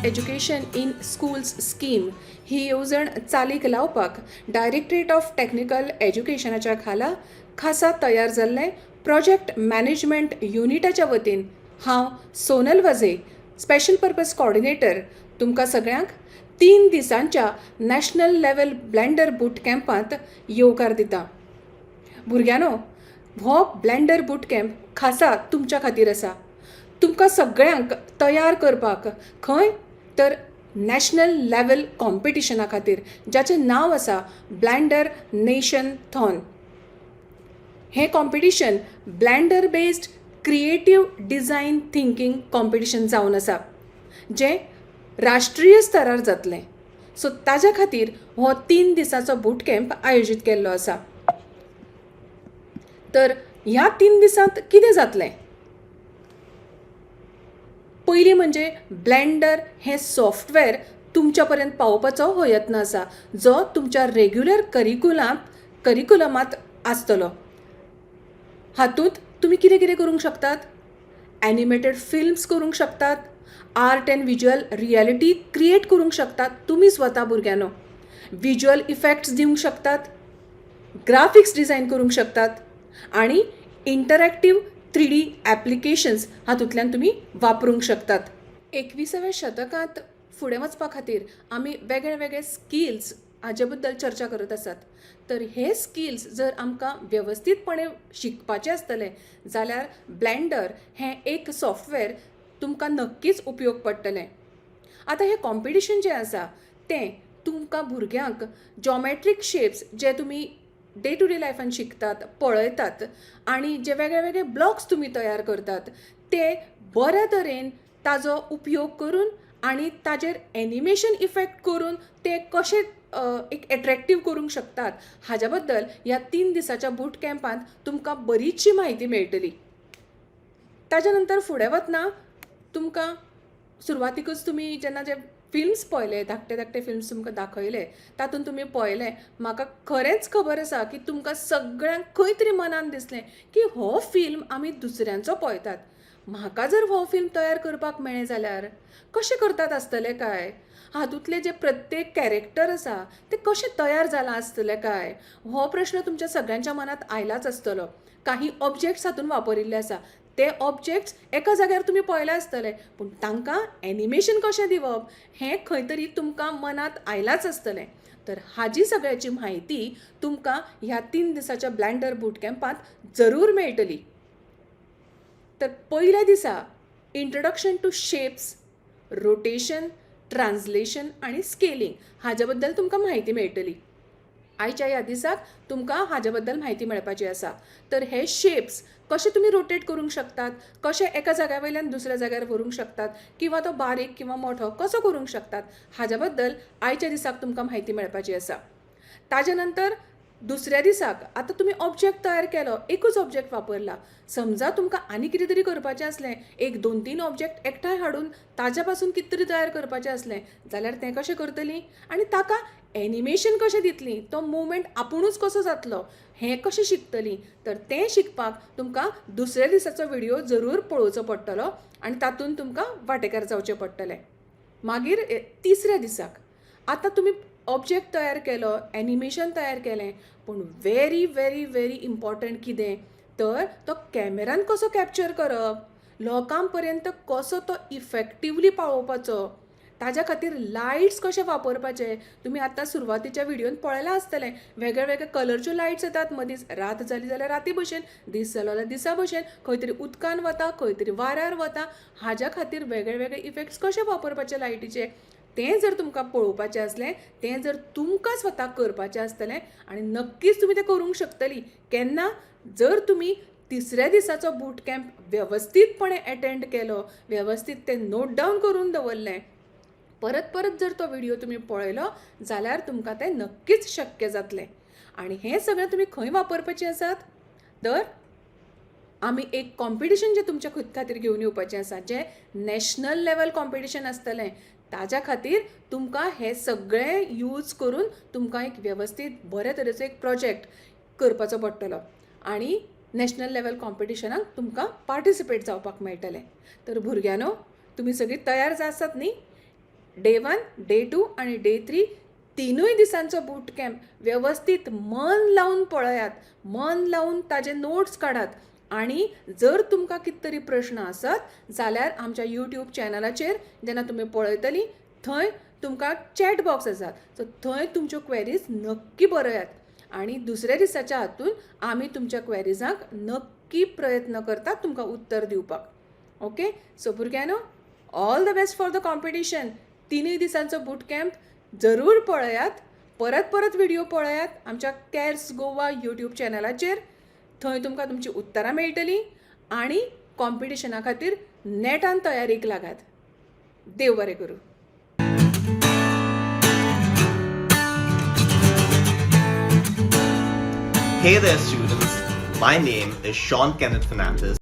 Education in Schools Scheme ही येवजण चालीक लावपाक डायरेक्टरेट ऑफ टॅक्निकल एज्युकेशनाच्या खाला खासा तयार जाल्लें प्रोजेक्ट मॅनेजमेंट युनिटाच्या वतीन हांव Sonal Vaze, special purpose coordinator, तुमकां सगळ्यांक 3 दिसांच्या नॅशनल लेवल ब्लँडर बूट कॅम्पांत येवकार दिता. भुरग्यांनो, हो ब्लँडर बूट कॅम्प खासा तुमच्या खातीर आसा, तुमकां सगळ्यांक तयार करपाक. खंय तर नॅशनल लेवल कॉम्पिटिशना खातीर, जाचें नांव आसा ब्लँडर नेशन थॉन. हें competition Blender based creative design thinking competition जावन आसा, जें राष्ट्रीय स्तरार जातलें. सो ताज्या खातीर हो 3 दिसांचो बूट कॅम्प आयोजीत केल्लो आसा. तर ह्या 3 दिसांत कितें जातलें? पयलीं म्हणजे ब्लँडर हें सॉफ्टवॅर तुमच्या पर्यंत पावोवपाचो हो यत्न आसा, जो तुमच्या रेग्युलर करिकुलमांत आसतलो. हातूंत तुमी कितें कितें करूंक शकतात? एनिमेटेड फिल्म्स करूंक शकतात, art and visual reality create करूंक शकतात. तुमी स्वता भुरग्यांनो विज्युअल इफेक्ट्स दिवंक शकतात, ग्राफिक्स डिजायन करूंक शकतात आनी इंटरॅक्टीव 3D एप्लिकेशन्स हातूंतल्यान तुमी वापरूंक शकतात. 21व्या शतकांत फुडें वचपा खातीर आमी वेगळे वेगळे स्किल्स हाजे बद्दल चर्चा करत आसात. तर हे स्किल्स जर आमकां वेवस्थीतपणे शिकपाचे आसतले जाल्यार ब्लँडर हें एक सॉफ्टवॅर तुमकां नक्कीच उपयोग पडटलें. आतां हें कॉम्पिटिशन जें आसा तें तुमकां भुरग्यांक जॉमॅट्रीक शेप्स जे तुमी डे टू डे लायफान शिकतात, पळयतात आनी जे वेगळे वेगळे ब्लॉक्स तुमी तयार करतात, ते बऱ्या तरेन ताजो उपयोग करून आनी ताजेर एनिमेशन इफेक्ट करून ते कशे एक एट्रेक्टीव करूंक शकतात, हाज्या बद्दल ह्या 3 दिसाच्या बूट कॅम्पांत तुमकां बरीचशी म्हायती मेळटली. ताज्या नंतर फुडें वतना तुमकां सुरवातीकूच तुमी जेन्ना जे फिल्म्स पळयले, धाकटे धाकटे फिल्म्स तुमकां दाखयले, तातूंत तुमी पळयलें, म्हाका खरेंच खबर आसा की तुमकां सगळ्यांक खंय तरी मनान दिसलें की हो फिल्म आमी दुसऱ्यांचो पळयतात, म्हाका जर हो फिल्म तयार करपाक मेळ्ळें जाल्यार कशें करतात आसतले काय? हातूंतले जे प्रत्येक कॅरेक्टर आसा ते कशें तयार जालां आसतलें काय? हो प्रश्न तुमच्या सगळ्यांच्या मनांत आयलाच आसतलो. काही ऑब्जेक्ट्स हातूंत वापरिल्ले आसा, ते ऑब्जेक्ट्स एका जाग्यार तुमी पळयले आसतले, पूण तांकां एनिमेशन कशें दिवप हें खंय तरी तुमकां मनांत आयलाच आसतलें. तर हाजी सगळ्याची म्हायती तुमकां ह्या 3 दिसाच्या ब्लँडर बूट कॅम्पांत जरूर मेळटली. तर पयल्या दिसा introduction to shapes, rotation, translation आनी स्केलिंग हाज्या बद्दल तुमकां म्हायती मेळटली. आयच्या ह्या दिसाक तुमकां हाज्या बद्दल म्हायती मेळपाची आसा. तर हे शेप्स कशे तुमी रोटेट करूंक शकतात, कशे एका जाग्या वयल्यान दुसऱ्या जाग्यार व्हरूंक शकतात किंवा तो बारीक किंवा मोठो कसो करूंक शकतात, हाज्या बद्दल आयच्या दिसाक तुमकां म्हायती मेळपाची आसा. ताज्या नंतर दुसऱ्या दिसाक, आतां तुमी ऑब्जेक्ट तयार केलो, एकूच ऑब्जेक्ट वापरला, समजा तुमकां आनी कितें तरी करपाचें आसलें, एक दोन तीन ऑब्जेक्ट एकठांय हाडून ताज्या पासून कितें तरी तयार करपाचें आसलें जाल्यार तें कशें करतलीं आनी ताका एनिमेशन कशें दितलीं, तो मुवमेंट आपुणूच कसो जातलो हें कशें शिकतलीं, तर तें शिकपाक तुमकां दुसऱ्या दिसाचो विडियो जरूर पळोवचो पडटलो आनी तातूंत तुमकां वांटेकार जावचें पडटलें. मागीर तिसऱ्या दिसाक, आतां तुमी ऑब्जेक्ट तयार केलो, एनिमेशन तयार केलें, पूण व्हेरी व्हेरी व्हेरी इम्पॉर्टंट कितें तर तो कॅमेरान कसो कॅप्चर करप, लोकां पर्यंत कसो तो इफेक्टिवली पावोवपाचो, ताज्या खातीर लायट्स कशे वापरपाचे. तुमी आतां सुरवातीच्या विडियोन पळयलां आसतलें, वेगळे वेगळे कलरच्यो लायट्स येतात मदींच. रात जाली जाल्यार राती भशेन, दीस जालो जाल्यार दिसा भशेन, खंय तरी उदकान वता, खंय तरी वाऱ्यार वता, हाज्या खातीर वेगळे वेगळे इफेक्ट्स कशे वापरपाचे लायटीचे, तें जर तुमकां पळोवपाचें आसलें, तें जर तुमकां स्वताक करपाचें आसतलें, आनी नक्कीच तुमी तें करूंक शकतलीं. केन्ना? जर तुमी तिसऱ्या दिसाचो बूट कॅम्प वेवस्थीतपणे एटेंड केलो, वेवस्थीत तें नोट डावन करून दवरलें, परत परत जर तो विडियो तुमी पळयलो जाल्यार तुमकां तें नक्कीच शक्य जातलें. आनी हें सगळें तुमी खंय वापरपाचें आसात? तर आमी एक कॉम्पिटिशन जें तुमच्या खातीर घेवन येवपाचें आसा, जें नॅशनल लेवल कॉम्पिटिशन आसतलें, ताज्या खातीर तुमकां हें सगळें यूज करून तुमकां एक वेवस्थीत बरे तरेचो एक प्रोजेक्ट करपाचो पडटलो आनी नॅशनल लेवल कॉम्पिटिशनाक तुमकां पार्टिसिपेट जावपाक मेळटलें. तर भुरग्यांनो, तुमी सगळीं तयार आसात न्ही? डे 1, डे 2 आनी डे 3 तिनूय दिसांचो बूट कँप वेवस्थीत मन लावन पळयात, मन लावन ताजे नोट्स काडात आनी जर तुमकां कितें तरी प्रश्न आसत जाल्यार आमच्या यूट्यूब चॅनलाचेर जेन्ना तुमी पळयतलीं थंय तुमकां चॅट बॉक्स आसा, सो थंय तुमच्यो क्वेरीज नक्की बरयात आनी दुसऱ्या दिसाच्या हातून आमी तुमच्या क्वेरिजांक नक्की प्रयत्न करतात तुमकां उत्तर दिवपाक. ओके, सो भुरग्यांनो, all the best for the competition. तिनूय दिसांचो बूट कँप जरूर पळयात, परत परत व्हिडियो पळयात आमच्या कॅर्स गोवा यूट्यूब चॅनलाचेर. थंय तुमकां तुमचीं उत्तरां मेळटलीं आनी कॉम्पिटिशना खातीर नेटान तयारेक लागात. देव बरें करूं. Hey there, students. My name is Sean Kenneth Fernandez.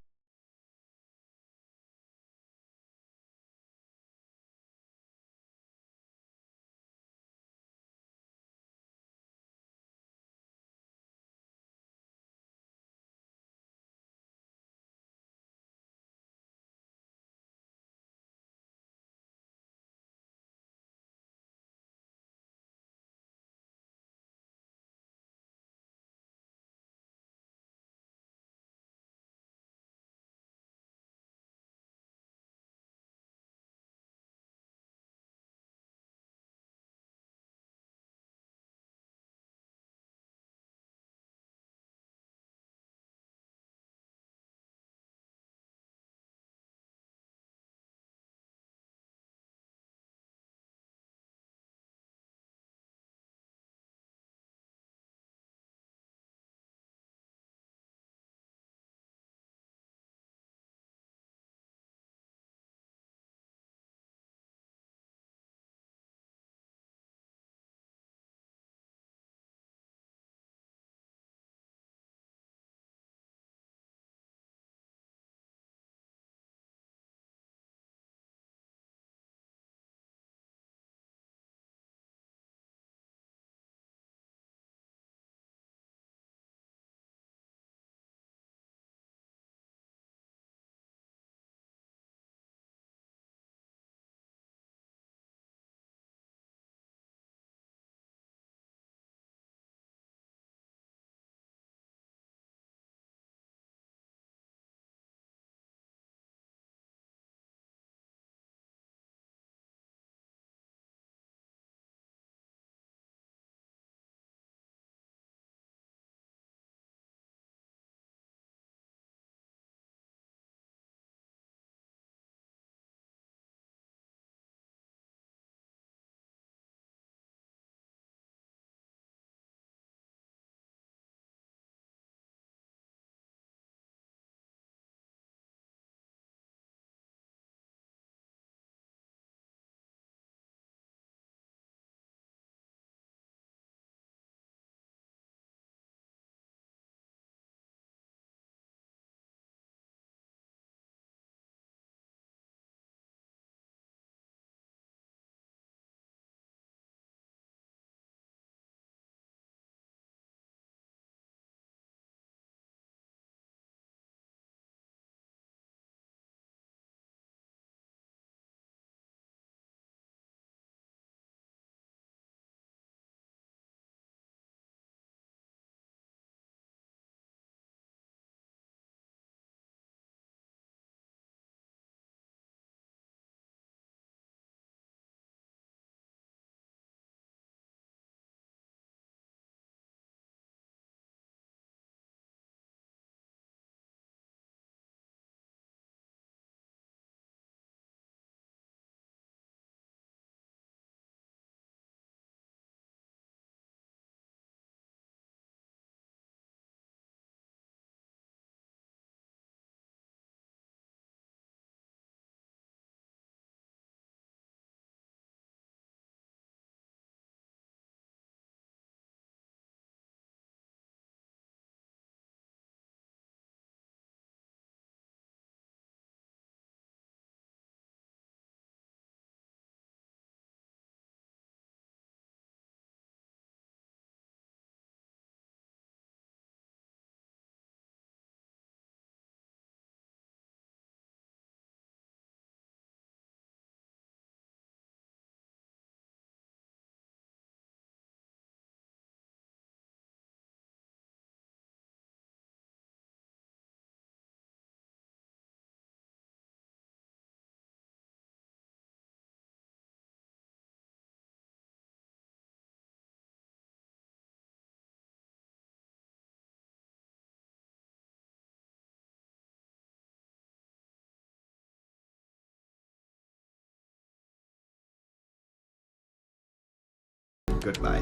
Goodbye.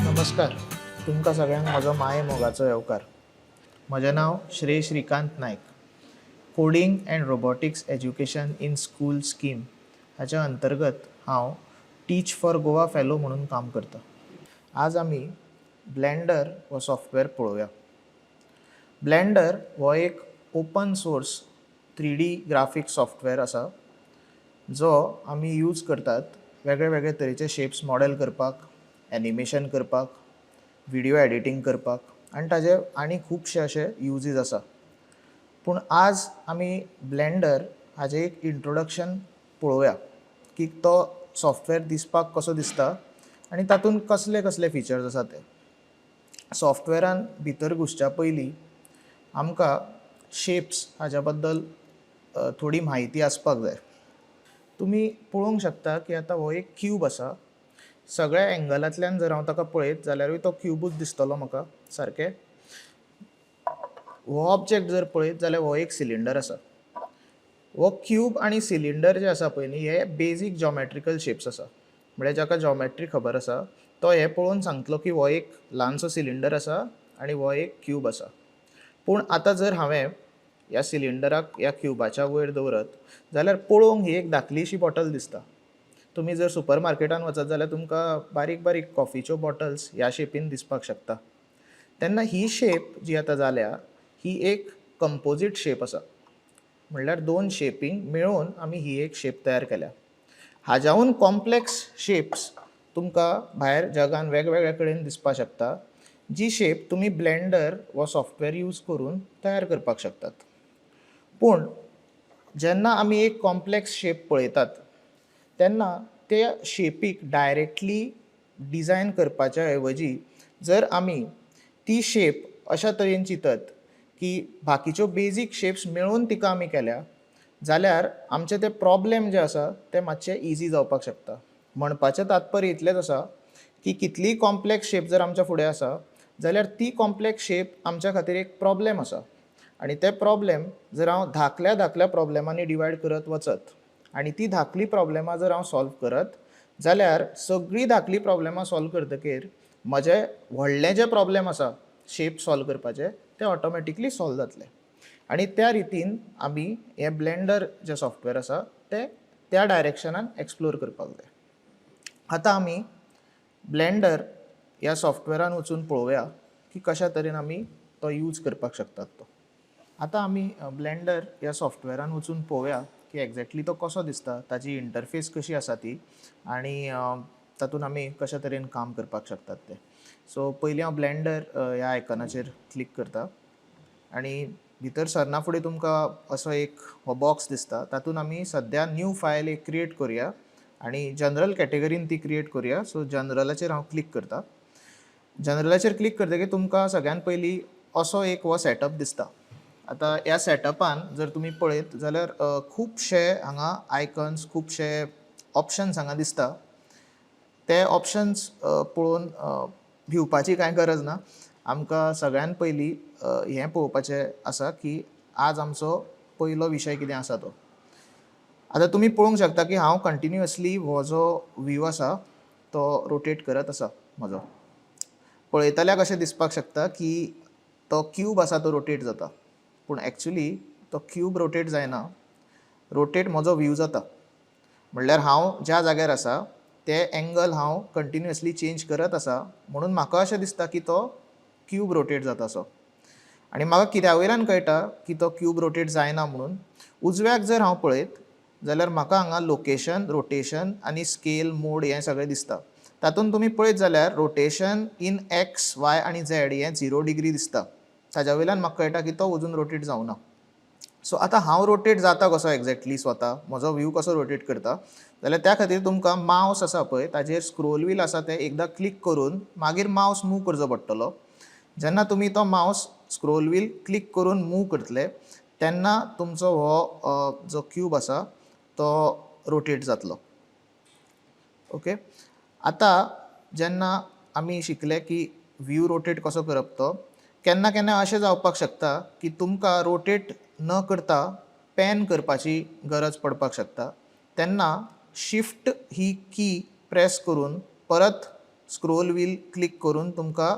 नमस्कार, तुमकां सगळ्यांक म्हजो माये मोगाचो येवकार. म्हजें नांव Shri Shrikant Naik. Coding and robotics education in school scheme हाच्या अंतर्गत हांव टीच फॉर गोवा फेलो म्हणून काम करता. आज आमी ब्लँडर हो सॉफ्टवेअर पळोवया. ब्लँडर हो एक open source 3D graphic software आसा, जो आमी यूज करतात वेगळे वेगळे तरेचे शेप्स मॉडल करपाक, एनिमेशन करपाक, विडियो एडिटींग करपाक आनी ताजे आनी खुबशे अशे युजीस आसा. पूण आज आमी ब्लँडर हाजें एक इंट्रोडक्शन पळोवया की तो सॉफ्टवेअर दिसपाक कसो दिसता आनी तातूंत कसले कसले फिचर्स आसा ते. सॉफ्टवेअरान भितर घुसच्या पयलीं आमकां शेप्स हाज्या बद्दल थोडी म्हायती आसपाक जाय. तुमी पळोवंक शकता की आतां हो एक क्यूब आसा. सगळ्या एंगलांतल्यान जर हांव ताका पळयत जाल्यारूय तो क्यूबूच दिसतलो म्हाका सारकें. हो ऑब्जेक्ट जर पळयत जाल्यार हो एक सिलिंडर आसा. हो क्यूब आनी सिलिंडर जे आसा पळय न्ही, हे बेजीक जॉमेट्रिकल शेप्स आसा. म्हळ्यार जाका जॉमेट्री खबर आसा तो हें पळोवन सांगतलो की हो एक ल्हानसो सिलिंडर आसा आनी हो एक क्यूब आसा. पूण आतां जर हांवें ह्या सिलिंडराक ह्या क्युबाच्या वयर दवरत जाल्यार पळोवंक ही एक धाकलीशी बॉटल दिसता. तुमी जर सुपर मार्केटान वचत जाल्यार तुमकां बारीक बारीक कॉफीच्यो बॉटल्स ह्या शेपीन दिसपाक शकता. तेन्ना ही शेप जी आतां जाल्या ही एक कंपोजीट शेप आसा. म्हणल्यार दोन शेपींक मेळोवन आमी ही एक शेप तयार केल्या. हाज्याहून कॉम्प्लेक्स शेप्स तुमकां भायर जगान वेगवेगळ्या कडेन दिसपाक शकता, जी शेप तुमी ब्लँडर हो सॉफ्टवेअर यूज करून तयार करपाक शकतात. पूण जेन्ना आमी एक कॉम्प्लेक्स शेप पळयतात तेन्ना त्या शेपीक डायरेक्टली डिजायन करपाच्या ऐवजी जर आमी ती शेप अशा तरेन चिंतत की बाकीच्यो बेजीक शेप्स मेळोवन तिका आमी केल्या जाल्यार आमचे ते प्रॉब्लेम जे आसा ते मातशे इजी जावपाक शकता. म्हणपाचें तात्पर्य इतलेंच आसा की कितलीय कॉम्प्लेक्स शेप जर आमच्या फुडें आसा जाल्यार ती कॉम्प्लेक्स शेप आमच्या खातीर एक प्रॉब्लेम आसा आनी ते प्रॉब्लेम जर हांव धाकल्या धाकल्या प्रॉब्लेमांनी डिवायड करत वचत आनी ती धाकली प्रॉब्लेमां जर हांव सॉल्व करत जाल्यार सगळीं धाकलीं प्रॉब्लेमां सॉल्व करतकीर म्हजें व्हडलें जें प्रॉब्लेम आसा शेप सॉल्व करपाचें तें ऑटोमॅटिकली सॉल्व जातलें. आनी त्या रितीन आमी हें ब्लँडर जें सॉफ्टवेअर आसा तें त्या डायरेक्शनान एक्सप्लोर करपाक जाय. आतां आमी ब्लँडर ह्या सॉफ्टवेअरान वचून पळोवया की कशा तरेन आमी तो यूज करपाक शकतात तो. आतां आमी ब्लँडर ह्या सॉफ्टवेअरान वचून पळोवया की एग्जॅक्टली तो कसो दिसता, ताजी इंटरफेस कशी आसा ती आनी तातूंत आमी कशा तरेन काम करपाक शकतात तें. सो पयलीं हांव ब्लँडर ह्या आयकॉनाचेर क्लिक करता आनी भितर सरना फुडें तुमकां असो एक हो बॉक्स दिसता. तातूंत आमी सद्या न्यू फायल एक क्रिएट करुया आनी जनरल कॅटेगरीन ती क्रिएट करुया. सो जनरलाचेर हांव क्लिक करता. जनरलाचेर क्लिक करतकीर तुमकां सगळ्यान पयलीं असो एक हो सेटअप दिसता. आतां ह्या सेटअपान जर तुमी पळयत जाल्यार खुबशे हांगा आयकन्स, खुबशे ऑप्शन्स हांगा दिसता. ते ऑप्शन्स पळोवन भिवपाची कांय गरज ना. आमकां सगळ्यान पयलीं हें पळोवपाचें आसा की आज आमचो पयलो विशय कितें आसा तो. आतां तुमी पळोवंक शकता की हांव कंटिन्युअसली हो जो व्यू आसा तो रोटेट करत आसा. म्हजो पळयतल्याक अशें दिसपाक शकता की तो क्यूब आसा तो रोटेट जाता, पूण एक्चुली तो क्यूब रोटेट जायना, रोटेट म्हजो व्यू जाता. म्हणल्यार हांव ज्या जाग्यार आसा ते एंगल हांव कंटिन्युअसली चेंज करत आसा, म्हणून म्हाका अशें दिसता की तो क्यूब रोटेट जाता असो. आनी म्हाका कित्या वयल्यान कळटा की तो क्यूब रोटेट जायना म्हणून, उजव्याक जर हांव पळयत जाल्यार म्हाका हांगा लोकेशन, रोटेशन आनी स्केल मोड हें सगळें दिसता. तातूंत तुमी पळयत जाल्यार रोटेशन इन एक्स, वाय आनी झॅड हें 0 डिग्री दिसता. ताज्या वयल्यान म्हाका कळटा की तो अजून रोटेट जावना. सो आतां हांव रोटेट जाता कसो एग्जॅक्टली स्वता, म्हजो व्यू कसो रोटेट करता जाल्यार त्या खातीर तुमकां मावस आसा पळय ताजेर स्क्रोल व्हील आसा तें एकदां क्लिक करून मागीर मावस मूव करचो पडटलो. जेन्ना तुमी तो मावस स्क्रोल व्हील क्लिक करून मूव करतले तेन्ना तुमचो हो जो क्यूब आसा तो रोटेट जातलो. ओके, आतां जेन्ना आमी शिकले की व्यू रोटेट कसो करप तो, केन्ना केन्ना अशें जावपाक शकता की तुमकां रोटेट न करता पॅन करपाची गरज पडपाक शकता. तेन्ना शिफ्ट ही की प्रेस करून परत स्क्रोल व्हील क्लिक करून तुमकां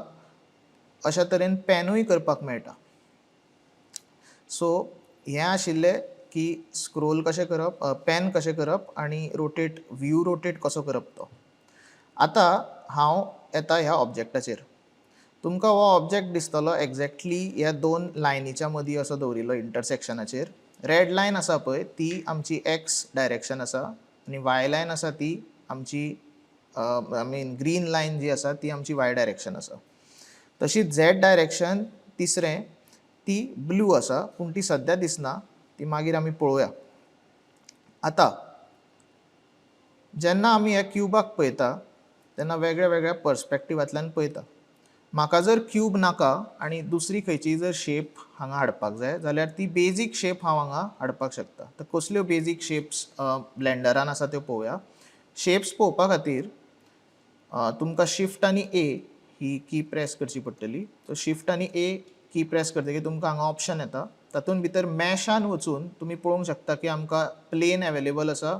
अशा तरेन पॅनूय करपाक मेळटा. सो हें आशिल्लें की स्क्रोल कशें करप, पॅन कशें करप आनी रोटेट, व्यू रोटेट कसो करप तो. आतां हांव येता ह्या ऑब्जेक्टाचेर. तुमकां हो ऑब्जेक्ट दिसतलो एग्जॅक्टली ह्या दोन लायनीच्या मदीं असो दवरिल्लो इंटरसेक्शनाचेर. रेड लायन आसा पळय ती आमची एक्स डायरेक्शन आसा आनी वाय लायन आसा ती आमची, I mean green line जी आसा ती आमची वाय डायरेक्शन आसा. तशीच झॅड डायरेक्शन तिसरें ती ब्लू आसा, पूण ती सद्या दिसना, ती मागीर आमी पळोवया. आतां जेन्ना आमी ह्या क्युबाक पळयता तेन्ना वेगळ्या वेगळ्या पर्सपेक्टिवांतल्यान पळयता. म्हाका जर क्यूब नाका आनी दुसरी खंयची जर शेप हांगा हाडपाक जाय जाल्यार ती बेजीक शेप हांव हांगा हाडपाक शकता. तर कसल्यो बेजीक शेप्स ब्लेंडरान आसा त्यो पळोवया. शेप्स पळोवपा खातीर तुमकां शिफ्ट आनी ए ही की प्रेस करची पडटली. सो शिफ्ट आनी ए की प्रेस करतकीर तुमकां हांगा ऑप्शन येता. तातूंत भितर मॅशान वचून तुमी पळोवंक शकता की आमकां प्लेन एवेलेबल आसा,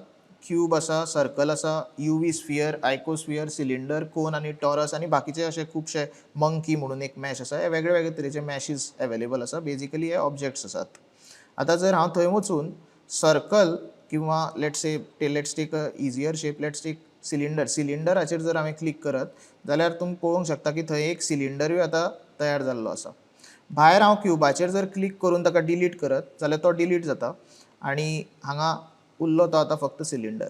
क्यूब आसा, सर्कल आसा, UV sphere, icosphere, cylinder, cone आनी टॉरस आनी बाकीचे अशे खुबशे मंकी म्हणून एक मॅश आसा. हे वेगळे वेगळे तरेचे मॅशीज एवेलेबल आसा. बेजिकली हे ऑब्जेक्ट्स आसात. आतां जर हांव थंय वचून सर्कल किंवा let's say, let's take a easier shape, let's take cylinder, सिलिंडराचेर जर हांवें क्लिक करत जाल्यार तुमी पळोवंक शकता की थंय एक सिलिंडरूय आतां तयार जाल्लो आसा. भायर हांव क्युबाचेर जर क्लिक करून ताका डिलीट करत जाल्यार तो डिलीट जाता आनी हांगा उरलो तो आतां फक्त सिलिंडर.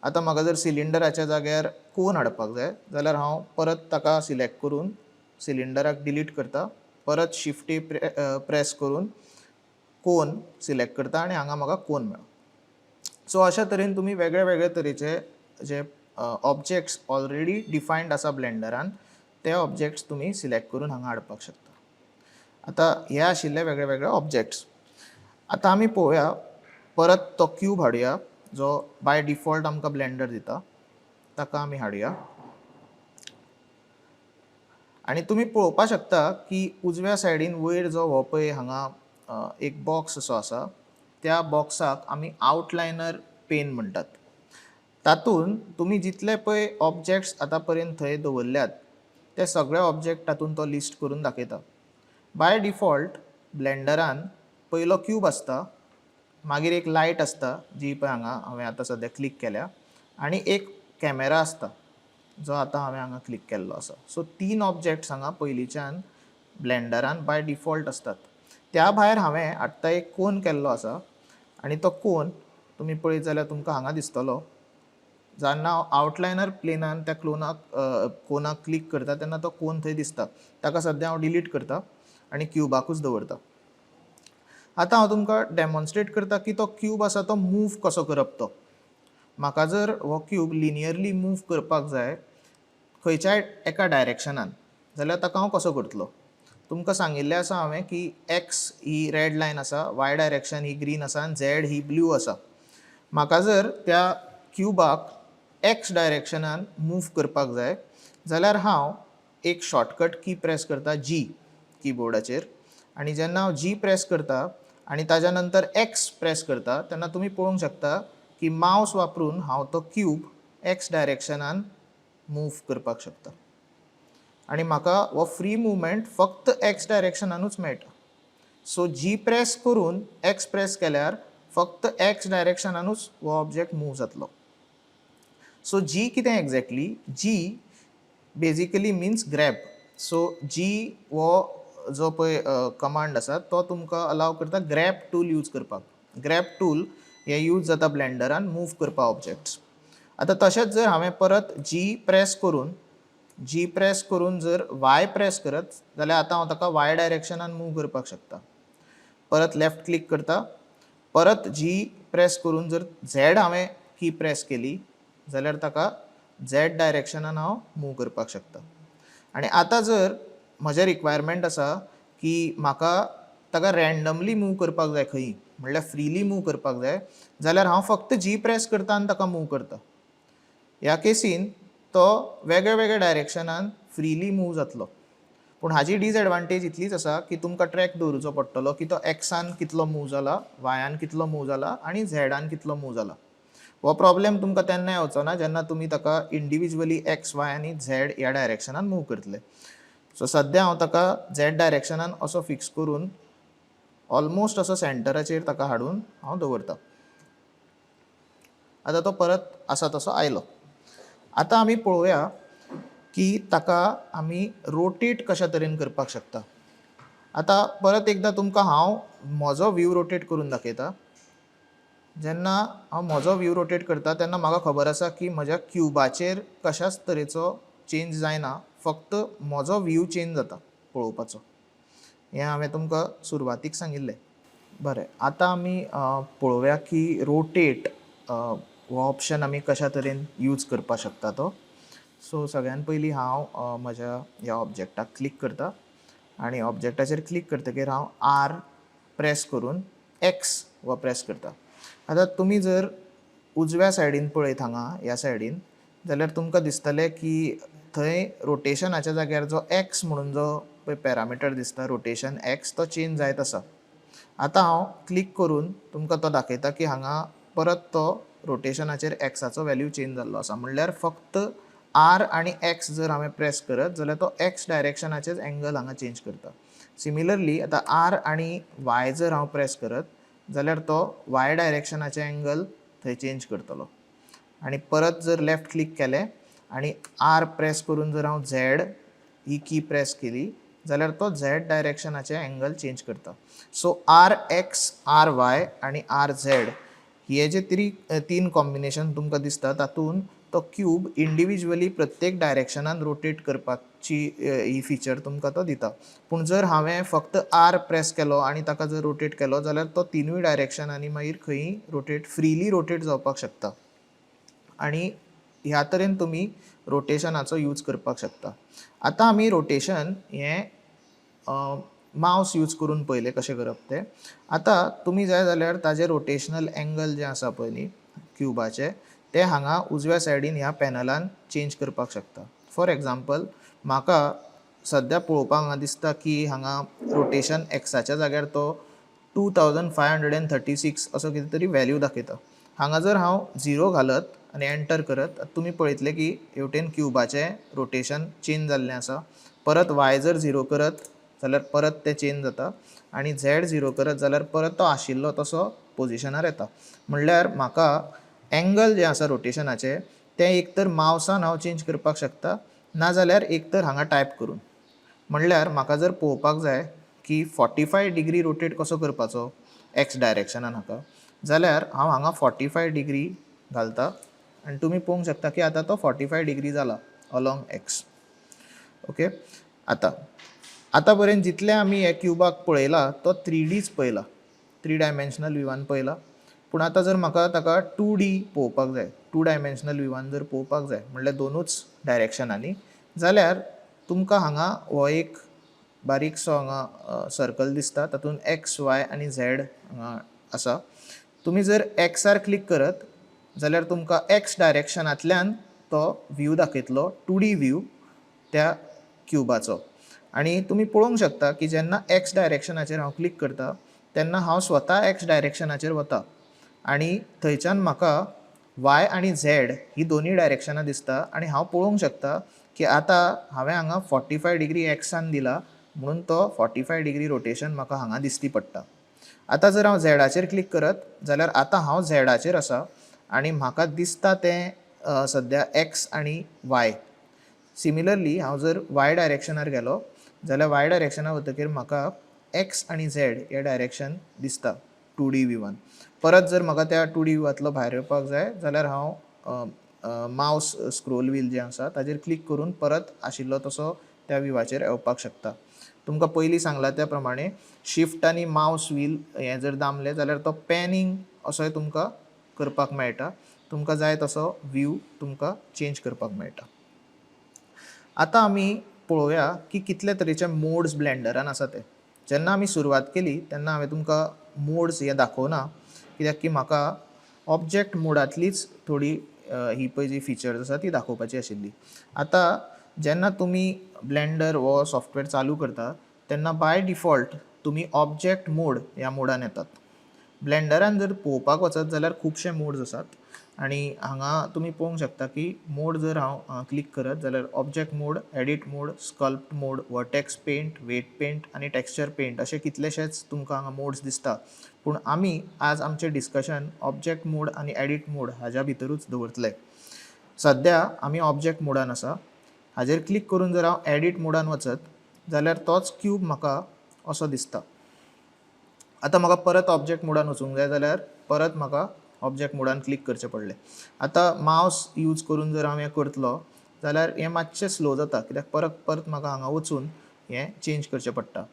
आतां म्हाका जर सिलिंडराच्या जाग्यार कोन हाडपाक जाय जाल्यार हांव परत ताका सिलेक्ट करून सिलिंडराक डिलीट करता, परत शिफ्ट ए प्रेस करून कोन सिलेक्ट करता आनी हांगा म्हाका कोन मेळ्ळो. सो अशा तरेन तुमी वेगळे वेगळे तरेचे जे ऑब्जेक्ट्स ऑलरेडी डिफायन्ड आसा ब्लेंडरान ते ऑब्जेक्ट्स तुमी सिलेक्ट करून हांगा हाडपाक शकता. आतां हे आशिल्ले वेगळे वेगळे ऑब्जेक्ट्स. आतां आमी पळोवया, परत तो क्यूब हाडुया जो बाय डिफॉल्ट आमकां ब्लेंडर दिता, ताका आमी हाडुया आनी तुमी पळोवपाक शकता की उजव्या सायडीन वयर जो हो पळय हांगा एक बॉक्स असो आसा, त्या बॉक्साक आमी आवटलायनर पेन म्हणटात. तातूंत तुमी जितले पळय ऑब्जेक्ट्स आतां पर्यंत थंय दवरल्यात ते सगळे ऑब्जेक्ट तातूंत तो लिस्ट करून दाखयता. बाय डिफॉल्ट ब्लेंडरान पयलो क्यूब आसता, मागीर एक लायट आसता जी पळय हांगा हांवें आतां सद्या क्लिक केल्या आनी एक कॅमेरा आसता जो आतां हांवें हांगा क्लिक केल्लो आसा. सो तीन ऑब्जेक्ट्स हांगा पयलींच्यान ब्लेंडरान बाय डिफॉल्ट आसतात. त्या भायर हांवें आत्तां एक कोन केल्लो आसा आनी तो कोन तुमी पळयत जाल्यार तुमकां हांगा दिसतलो. जेन्ना हांव आवटलायनर प्लेनान त्या क्लोनाक कोनाक क्लिक करता तेन्ना तो कोन थंय दिसता. ताका सद्या हांव डिलीट करता आनी क्युबाकूच दवरता. आतां हांव तुमकां डेमॉन्स्ट्रेट करता की तो क्यूब आसा तो मूव कसो करप तो. म्हाका जर हो क्यूब लिनियरली मूव करपाक जाय खंयच्याय एका डायरेक्शनान जाल्यार ताका हांव कसो करतलो. तुमकां सांगिल्लें आसा हांवें की एक्स ही रेड लायन आसा, वाय डायरेक्शन ही ग्रीन आसा आनी झॅड ही ब्लू आसा. म्हाका जर त्या क्युबाक एक्स डायरेक्शनान मूव करपाक जाय जाल्यार हांव एक शॉर्टकट की प्रेस करता जी किबोर्डाचेर आनी जेन्ना हांव जी प्रेस करता आनी ताज्या नंतर एक्स प्रेस करता तेन्ना तुमी पळोवंक शकता की मावस वापरून हांव तो क्यूब एक्स डायरेक्शनान मूव करपाक शकता आनी म्हाका हो फ्री मुवमेंट फक्त एक्स डायरेक्शनानूच मेळटा. सो जी प्रेस करून एक्स प्रेस केल्यार फक्त एक्स डायरेक्शनानूच हो ऑब्जेक्ट मूव जातलो. सो जी कितें exactly? G basically means grab. So G हो जो पळय कमांड आसा तो तुमकां अलाव करता ग्रॅब टूल यूज करपाक. ग्रॅब टूल हें यूज जाता ब्लेंडरान मूव करपाक ऑब्जेक्ट्स. आतां तशेंच जर हांवें परत जी प्रेस करून जर वाय प्रेस करत जाल्यार आतां हांव ताका वाय डायरेक्शनान मूव करपाक शकता. परत लेफ्ट क्लिक करता, परत जी प्रेस करून जर झॅड हांवें की प्रेस केली जाल्यार ताका झॅड डायरेक्शनान हांव मूव करपाक शकता. आनी आतां जर म्हजें रिक्वायरमेंट आसा की म्हाका ताका रँडमली मूव करपाक जाय खंयी, म्हणल्यार फ्रिली मूव करपाक जाय जाल्यार हांव फक्त जी प्रेस करता आनी ताका मूव करता. ह्या केसीन तो वेगळ्या वेगळ्या डायरेक्शनान फ्रिली मूव जातलो. पूण पूण हाजी डिसएडवांटेज इतलीच आसा की तुमकां ट्रॅक दवरुचो पडटलो की तो एक्सान कितलो मूव जाला, वायान कितलो मूव जाला आनी झॅडान कितलो मूव जाला. हो प्रॉब्लेम तुमकां तेन्ना येवचो ना जेन्ना तुमी ताका इंडिविज्युअली एक्स, वाय आनी झॅड ह्या डायरेक्शनान मूव करतले. सो सद्या हांव ताका झॅड डायरेक्शनान असो फिक्स करून ऑलमोस्ट असो सेंटराचेर ताका हाडून हांव दवरता. आतां तो परत आसा तसो आयलो. आतां आमी पळोवया की ताका आमी रोटेट कशा तरेन करपाक शकता. आतां परत एकदां तुमकां हांव म्हजो व्यू रोटेट करून दाखयता. जेन्ना हांव म्हजो व्यू रोटेट करता तेन्ना म्हाका खबर आसा की म्हज्या क्युबाचेर कशाच तरेचो चेंज जायना, फक्त म्हजो व्यू चेंज जाता पळोवपाचो. हें हांवें तुमकां सुरवातीक सांगिल्लें. बरें, आतां आमी पळोवया की रोटेट हो ऑप्शन आमी कशा तरेन यूज करपाक शकता तो. सो सगळ्यान पयलीं हांव म्हज्या ह्या ऑब्जेक्टाक क्लिक करता आनी ऑब्जेक्टाचेर क्लिक करतकीर हांव आर प्रेस करून एक्स हो प्रेस करता. आतां तुमी जर उजव्या सायडीन पळयत हांगा ह्या सायडीन जाल्यार तुमकां दिसतलें की थंय रोटेशनाच्या जाग्यार जो एक्स म्हणून जो पळय पॅरामिटर दिसता रोटेशन एक्स तो चेंज जायत आसा. आतां हांव क्लिक करून तुमकां तो दाखयता की हांगा परत तो रोटेशनाचेर एक्साचो वेल्यू चेंज जाल्लो आसा. म्हणल्यार फक्त आर आनी एक्स जर हांवें प्रेस करत जाल्यार तो एक्स डायरेक्शनाचेच एंगल हांगा चेंज करता. सिमिलरली आतां आर आनी वाय जर हांव प्रेस करत जाल्यार तो वाय डायरेक्शनाचे एंगल थंय चेंज करतलो. आनी परत जर लेफ्ट क्लिक केलें आनी आर प्रेस करून जर हांव झॅड ही की प्रेस केली जाल्यार तो झॅड डायरेक्शनाचे एंगल चेंज करता. So R X, R Y आनी आर झॅड हे जे तीन कॉम्बिनेशन तुमकां दिसता तातूंत तो क्यूब इंडिविज्युअली प्रत्येक डायरेक्शनान रोटेट करपाची ही फिचर तुमकां तो दिता. पूण जर हांवें फक्त आर प्रेस केलो आनी ताका जर रोटेट केलो जाल्यार तो तिनूय डायरेक्शनांनी मागीर खंयी रोटेट फ्रिली रोटेट जावपाक शकता. आनी ह्या तरेन तुमी रोटेशनाचो यूज करपाक शकता. आतां आमी रोटेशन हें मावस यूज करून पळयलें कशें करप तें. आतां तुमी जाय जाल्यार ताजें रोटेशनल एंगल जें आसा पळय न्ही क्युबाचें तें हांगा उजव्या सायडीन ह्या पॅनलान चेंज करपाक शकता. फॉर एग्जाम्पल म्हाका सद्या पळोवपाक हांगा दिसता की हांगा रोटेशन एक्साच्या जाग्यार तो 2536 असो कितें तरी वेल्यू दाखयता. हांगा जर हांव 0 घालत आनी एंटर करत तुमी पळयतले की हेवटेन क्युबाचें रोटेशन चेंज जाल्लें आसा. परत वाय जर 0 करत जाल्यार परत तें चेंज जाता आनी झॅड 0 करत जाल्यार परत तो आशिल्लो तसो पोजिशनार येता. म्हणल्यार म्हाका एंगल जें आसा रोटेशनाचें तें एक तर मावसान हांव चेंज करपाक शकता नाजाल्यार एक तर हांगा टायप करून. म्हणल्यार म्हाका जर पळोवपाक जाय की 45 डिग्री रोटेट कसो करपाचो एक्स डायरेक्शनान हाका जाल्यार हांव हांगा 45 डिग्री घालता आनी तुमी पळोवंक शकता की आतां तो 45 डिग्री जाला अलॉंग एक्स. ओके, आतां आतां पर्यंत जितले आमी ह्या क्युबाक पळयला तो 3Dच पळयला, 3 डायमेन्शनल व्यूवान पळयला. पूण आतां जर म्हाका ताका 2D पळोवपाक जाय, 2 डायमेन्शनल व्यूवान जर पळोवपाक जाय म्हणल्यार दोनूच डायरेक्शनांनी जाल्यार तुमकां हांगा हो एक बारीकसो हांगा सर्कल दिसता तातूंत एक्स, वाय आनी झॅड हांगा आसा. तुमी जर एक्सार क्लिक करत जाल्यार तुमकां एक्स डायरेक्शनांतल्यान तो व्यू दाखयतलो, 2D view त्या क्युबाचो. आनी तुमी पळोवंक शकता की जेन्ना एक्स डायरेक्शनाचेर हांव क्लिक करता तेन्ना हांव स्वता एक्स डायरेक्शनाचेर वता आनी थंयच्यान म्हाका वाय आनी झॅड ही दोनूय डायरेक्शनां दिसता आनी हांव पळोवंक शकता की आतां हांवें हांगा 45 डिग्री एक्सान दिला म्हणून तो 45 डिग्री रोटेशन म्हाका हांगा दिसती पडटा. आतां जर हांव झॅडाचेर क्लिक करत जाल्यार आतां हांव झॅडाचेर आसा आनी म्हाका दिसता तें सद्या एक्स आनी वाय. सिमिलरली हांव जर वाय डायरेक्शनार गेलो जाल्यार वाय डायरेक्शनार वतकीर म्हाका एक्स आनी झॅड हे डायरेक्शन दिसता 2D व्यूवान. परत जर म्हाका त्या 2D व्यूवांतलो भायर येवपाक जाय जाल्यार हांव मावस स्क्रोल व्हील जें आसा ताजेर क्लिक करून परत आशिल्लो तसो त्या व्यूवाचेर येवपाक शकता. तुमकां पयलीं सांगलां त्या प्रमाणे शिफ्ट आनी मावस व्हील हें जर दामलें जाल्यार तो पॅनिंग असोय तुमकां करपाक मेळटा. तुमकां जाय तसो व्यू तुमकां चेंज करपाक मेळटा. आतां आमी पळोवया की कितले तरेचे मोड्स ब्लेंडरान आसा ते. जेन्ना आमी सुरवात केली तेन्ना हांवें तुमकां मोड्स हे दाखोवना कित्याक की म्हाका ऑब्जेक्ट मोडांतलीच थोडी ही पळय जी फिचर्स आसा ती दाखोवपाची आशिल्ली. आतां जेन्ना तुमी ब्लेंडर हो सॉफ्टवेअर चालू करता तेन्ना बाय डिफॉल्ट तुमी ऑब्जेक्ट मोड ह्या मोडान येतात. ब्लेंडरान जर पळोवपाक वचत जाल्यार खुबशे मोड्स आसात आनी हांगा तुमी पळोवंक शकता की मोड जर हांव क्लिक करत जाल्यार object mode, edit mode, sculpt mode, vertex paint, weight paint आनी टॅक्स्चर पेंट अशे कितलेशेच तुमकां हांगा मोड्स दिसता. पूण आमी आज आमचें डिस्कशन ऑब्जेक्ट मोड आनी एडीट मोड हाज्या भितरूच दवरतले. सद्या आमी ऑब्जेक्ट मोडान आसा. हाजेर क्लिक करून जर हांव एडीट मोडान वचत जाल्यार तोच क्यूब म्हाका असो दिसता. आतां म्हाका परत ऑब्जेक्ट मोडान वचूंक जाय जाल्यार परत म्हाका ऑब्जेक्ट मोडान क्लिक करचें पडलें. आतां मावस यूज करून जर हांव हें करतलो जाल्यार हें मातशें स्लो जाता, कित्याक परत परत म्हाका हांगा वचून हें चेंज करचें पडटा.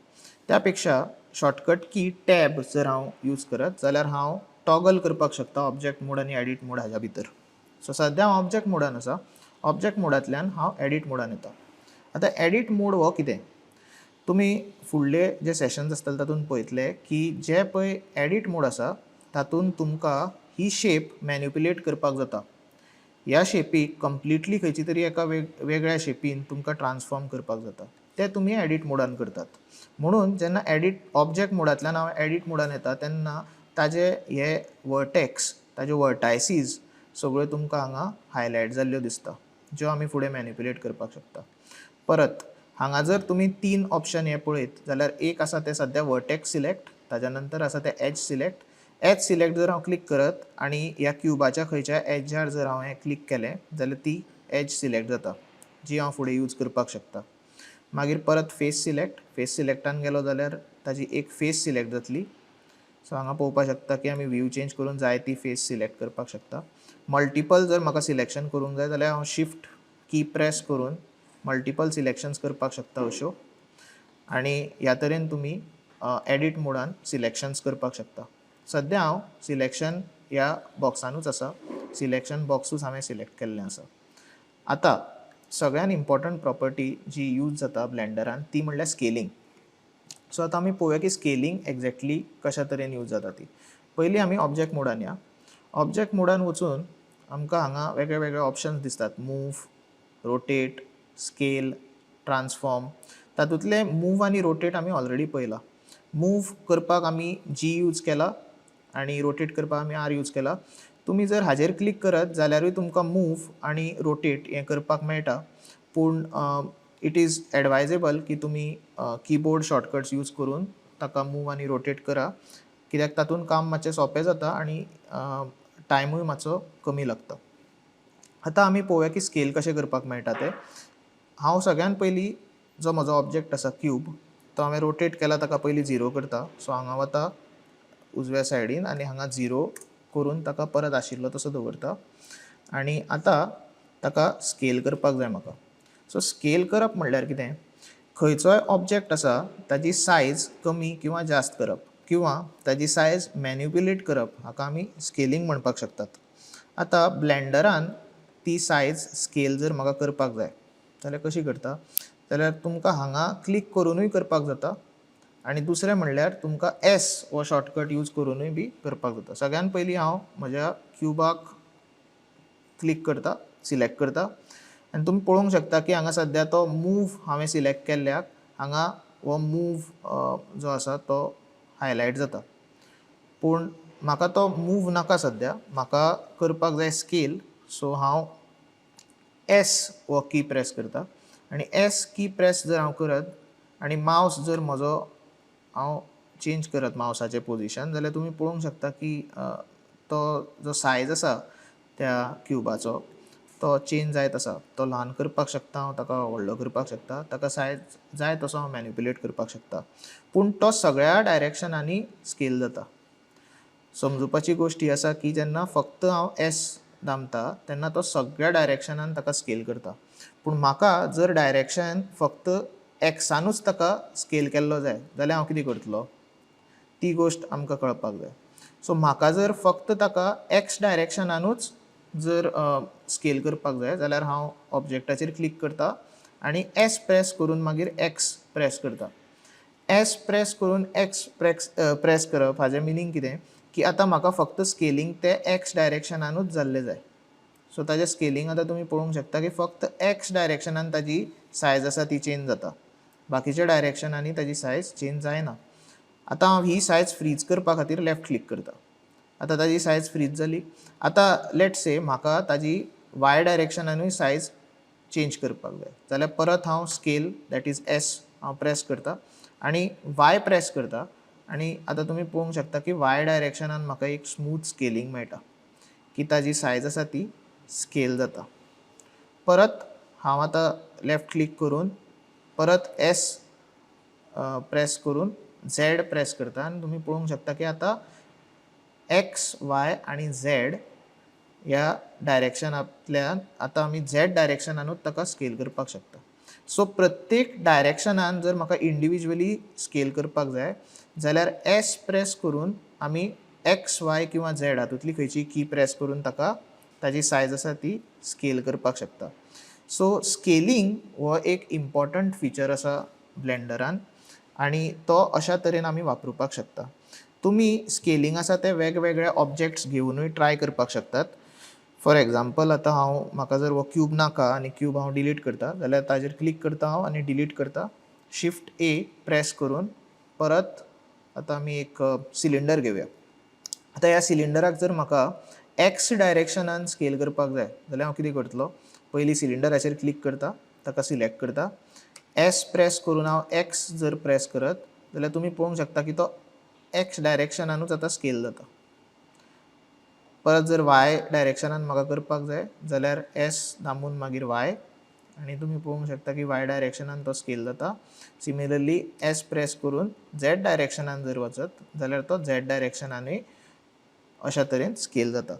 त्या पेक्षा शॉर्टकट की टॅब जर हांव यूज करत जाल्यार हांव टॉगल करपाक शकता ऑब्जेक्ट मोड आनी एडीट मोड हाज्या भितर. सो सद्या हांव ऑब्जेक्ट मोडान आसा. ऑब्जेक्ट मोडांतल्यान हांव एडीट मोडान येता. आतां एडीट मोड हो कितें, तुमी फुडले जे सेशन्स आसतले तातूंत पळयतले की जे पळय एडीट मोड आसा तातूंत तुमकां ही शेप मॅन्युपुलेट करपाक जाता. ह्या शेपीक कंप्लिटली खंयची तरी एका वेगळ्या शेपीन तुमकां ट्रान्सफॉर्म करपाक जाता. तें तुमी एडीट मोडान करतात. म्हणून जेन्ना एडीट ऑब्जेक्ट मोडांतल्यान हांव एडीट मोडान येता तेन्ना ताजे हे वर्टेक्स, ताजे वर्टायसीज सगळ्यो तुमकां हांगा हायलायट जाल्ल्यो दिसता, ज्यो आमी फुडें मॅन्युपुलेट करपाक शकता. परत हांगा जर तुमी तीन ऑप्शन हे पळयत जाल्यार एक आसा तें सद्या वर्टेक्स सिलेक्ट, ताज्या नंतर आसा तें एज सिलेक्ट. एज सिलेक्ट जर हांव क्लिक करत आनी ह्या क्युबाच्या खंयच्याय एजार जर हांव हें क्लिक केलें जाल्यार ती एज सिलेक्ट जाता, जी हांव फुडें यूज करपाक शकता. मागीर परत फेस सिलेक्ट, फेस सिलेक्टान गेलो जाल्यार ताजी एक फेस सिलेक्ट जातली. सो हांगा पळोवपाक शकता की आमी व्यू चेंज करून जाय ती फेस सिलेक्ट करपाक शकता. मल्टिपल जर म्हाका सिलेक्शन करूंक जाय जाल्यार हांव शिफ्ट की प्रेस करून मल्टिपल सिलेक्शन्स करपाक शकता अश्यो. आनी ह्या तरेन तुमी एडीट मोडान सिलेक्शन्स करपाक शकता. सद्या हांव सिलेक्शन ह्या बॉक्सानूच आसा. सिलेक्शन बॉक्सूच हांवें सिलेक्ट केल्लें आसा. आतां सगळ्यान इम्पॉर्टंट प्रॉपर्टी जी यूज जाता ब्लेंडरान ती म्हणल्यार स्केलिंग. सो आतां आमी पळोवया की स्केलिंग एग्जॅक्टली कशा तरेन यूज जाता ती. पयलीं आमी ऑब्जेक्ट मोडान या. ऑब्जेक्ट मोडान वचून आमकां हांगा वेगळे वेगळे ऑप्शन्स दिसतात, मूव, रोटेट, स्केल, ट्रान्सफॉर्म. तातूंतले मूव आनी रोटेट आमी ऑलरेडी पळयला. मूव करपाक आमी जी यूज केला आनी रोटेट करपाक आमी आर यूज केला. तुमी जर हाजेर क्लिक करत जाल्यारूय तुमकां मूव आनी रोटेट हें करपाक मेळटा, पूण it is advisable की तुमी किबोर्ड शॉर्टकट्स यूज करून ताका मूव आनी रोटेट करा, कित्याक तातूंत काम मातशें सोंपें जाता आनी टायमूय मातसो कमी लागता. आतां आमी पळोवया की स्केल कशें करपाक मेळटा तें. हांव सगळ्यान पयलीं जो म्हजो ऑब्जेक्ट आसा क्यूब, तो हांवें रोटेट केला ताका पयलीं झिरो करता. सो हांगा वता उजव्या सायडीन आनी हांगा झिरो करून ताका परत आशिल्लो तसो दवरता. आनी आतां ताका स्केल करपाक जाय म्हाका. सो स्केल करप म्हणल्यार कितें, खंयचोय ऑब्जेक्ट आसा ताजी सायज कमी किंवा जास्त करप किंवा ताजी सायज मॅन्युपुलेट करप हाका आमी स्केलिंग म्हणपाक शकतात. आतां ब्लेंडरान ती सायज स्केल जर म्हाका करपाक जाय जाल्यार कशी करता, जाल्यार तुमकां हांगा क्लिक करुनूय करपाक जाता आनी दुसरें म्हणल्यार तुमकां एस हो शॉर्टकट यूज करुनूय बी करपाक जाता. सगळ्यान पयलीं हांव म्हज्या क्युबाक क्लिक करता, सिलेक्ट करता आनी तुमी पळोवंक शकता की हांगा सद्या तो मूव हांवें सिलेक्ट केल्ल्याक हांगा हो मूव जो आसा तो हायलायट जाता. पूण म्हाका तो मूव नाका सद्या, म्हाका करपाक जाय स्केल. सो हांव एस हो की प्रेस करता आनी एस की प्रेस जर हांव करत आनी मावस जर म्हजो हांव चेंज करत मावसाचें पोजिशन जाल्यार तुमी पळोवंक शकता की तो जो सायज आसा त्या क्युबाचो तो चेंज जायत आसा. तो ल्हान करपाक शकता हांव, ताका व्हडलो करपाक शकता, ताका सायज जाय तसो हांव मॅन्युपुलेट करपाक शकता, पूण तो सगळ्या डायरेक्शनांनी स्केल जाता. समजुपाची गोश्ट ही आसा की जेन्ना फक्त हांव एस दामता तेन्ना तो सगळ्या डायरेक्शनान ताका स्केल करता, पूण म्हाका जर डायरेक्शन फक्त एक्सानूच ताका स्केल केल्लो जाय जाल्यार हांव कितें करतलो, ती गोश्ट आमकां कळपाक जाय. सो म्हाका जर फक्त ताका एक्स डायरेक्शनानूच जर स्केल करपाक जाय जाल्यार हांव ऑब्जेक्टाचेर क्लिक करता आनी एस प्रेस करून मागीर एक्स प्रेस करता. एस प्रेस करून एक्स प्रेस करप हाजें मिनींग कितें की आतां म्हाका फक्त स्केलिंग तें एक्स डायरेक्शनानूच जाल्लें जाय. सो ताजें स्केलिंग आतां तुमी पळोवंक शकता की फक्त एक्स डायरेक्शनान ताजी सायज आसा ती चेंज जाता, बाकीच्या डायरेक्शनांनी ताजी सायज चेंज जायना. आतां हांव ही सायज फ्रीज करपा खातीर लेफ्ट क्लिक करता. आतां ताजी सायज फ्रीज जाली. आतां लेट से म्हाका ताजी वाय डायरेक्शनानूय सायज चेंज करपाक जाय जाल्यार परत हांव स्केल that is S हांव प्रेस करता आनी वाय प्रेस करता आनी आतां तुमी पळोवंक शकता की वाय डायरेक्शनान म्हाका एक स्मूथ स्केलिंग मेळटा की ताजी सायज आसा ती स्केल जाता. परत हांव आतां लेफ्ट क्लिक करून परत एस प्रेस करून झॅड प्रेस करता आनी तुमी पळोवंक शकता की आतां एक्स, वाय आनी झॅड ह्या डायरेक्शनांतल्यान आतां आमी झॅड डायरेक्शनानूच ताका स्केल करपाक शकता. सो प्रत्येक डायरेक्शनान जर म्हाका इंडिविज्युअली स्केल करपाक जाय जाल्यार एस प्रेस करून आमी एक्स, वाय किंवा झॅड हातूंतली खंयची की प्रेस करून ताका ताजी सायज आसा ती स्केल करपाक शकता. सो स्केलिंग हो एक इम्पॉर्टंट फिचर आसा ब्लेंडरान आनी तो अशा तरेन आमी वापरुपाक शकता. तुमी स्केलिंग आसा ते वेगवेगळे ऑब्जेक्ट्स घेवनूय ट्राय करपाक शकतात. फॉर एग्जाम्पल आतां हांव म्हाका जर हो क्यूब नाका आनी क्यूब हांव डिलीट करता जाल्यार ताजेर क्लिक करता हांव आनी डिलीट करता. शिफ्ट ए प्रेस करून परत आतां आमी एक सिलिंडर घेवया. आतां ह्या सिलिंडराक जर म्हाका एक्स डायरेक्शनान स्केल करपाक जाय जाल्यार हांव कितें करतलो, पयलीं सिलिंडराचेर क्लिक करता, ताका सिलेक्ट करता, एस प्रेस करून हांव एक्स जर प्रेस करत जाल्यार तुमी पळोवंक शकता की तो एक्स डायरेक्शनानूच आतां स्केल जाता. परत जर वाय डायरेक्शनान म्हाका करपाक जाय जाल्यार एस दामून मागीर वाय आनी तुमी पळोवंक शकता की वाय डायरेक्शनान तो स्केल जाता. सिमिलरली एस प्रेस करून झॅड डायरेक्शनान जर वचत जाल्यार तो झॅड डायरेक्शनानूय अशा तरेन स्केल जाता.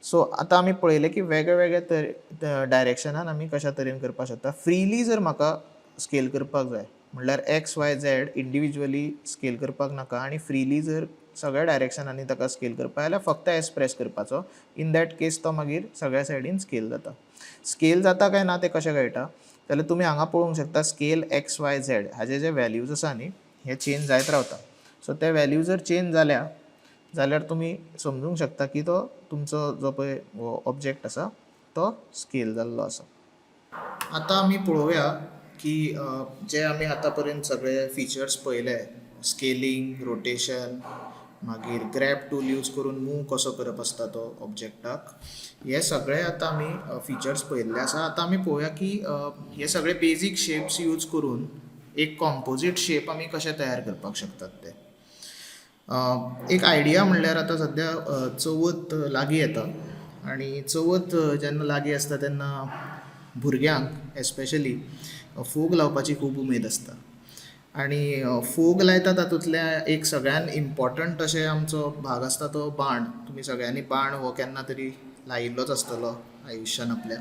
सो आतां आमी पळयलें की वेगळे वेगळे डायरेक्शनान आमी कशा तरेन करपाक शकता. फ्रिली जर म्हाका स्केल करपाक जाय म्हणल्यार x, y, z individually scale करपाक नाका आनी फ्रिली जर सगळ्या डायरेक्शनांनी ताका स्केल करपाक जाल्यार फक्त एस प्रेस करपाचो. इन that case तो मागीर सगळ्या सायडीन स्केल जाता. स्केल जाता काय ना तें कशें कळटा जाल्यार तुमी हांगा पळोवंक शकता स्केल एक्स, वाय, झॅड हाजे जे वॅल्यूज आसा न्ही हे चेंज जायत रावता. सो ते वॅल्यू जर चेंज जाल्या जाल्यार तुमी समजूंक शकता की तो तुमचो जो पळय हो ऑब्जेक्ट आसा तो स्केल जाल्लो आसा. आतां आमी पळोवया की जे आमी आतां पर्यंत सगळे फिचर्स पळयले, स्केलिंग, रोटेशन, मागीर ग्रॅब टूल यूज करून मूव कसो करप आसता तो ऑब्जेक्टाक, हे सगळे आतां आमी फिचर्स पळयल्ले आसा. आतां आमी पळोवया की हे सगळे बेजीक शेप्स यूज करून एक कॉम्पोजीट शेप आमी कशे तयार करपाक शकतात ते. एक आयडिया म्हणल्यार आतां सद्या चवथ लागीं येता आनी चवथ जेन्ना लागीं आसता तेन्ना भुरग्यांक एस्पेशली फोग लावपाची खूब उमेद आसता आनी फोग लायता तातूंतल्या एक सगळ्यान इम्पॉर्टंट अशें आमचो भाग आसता तो बाण. तुमी सगळ्यांनी बाण हो केन्ना तरी लायिल्लोच आसतलो आयुश्यान आपल्या.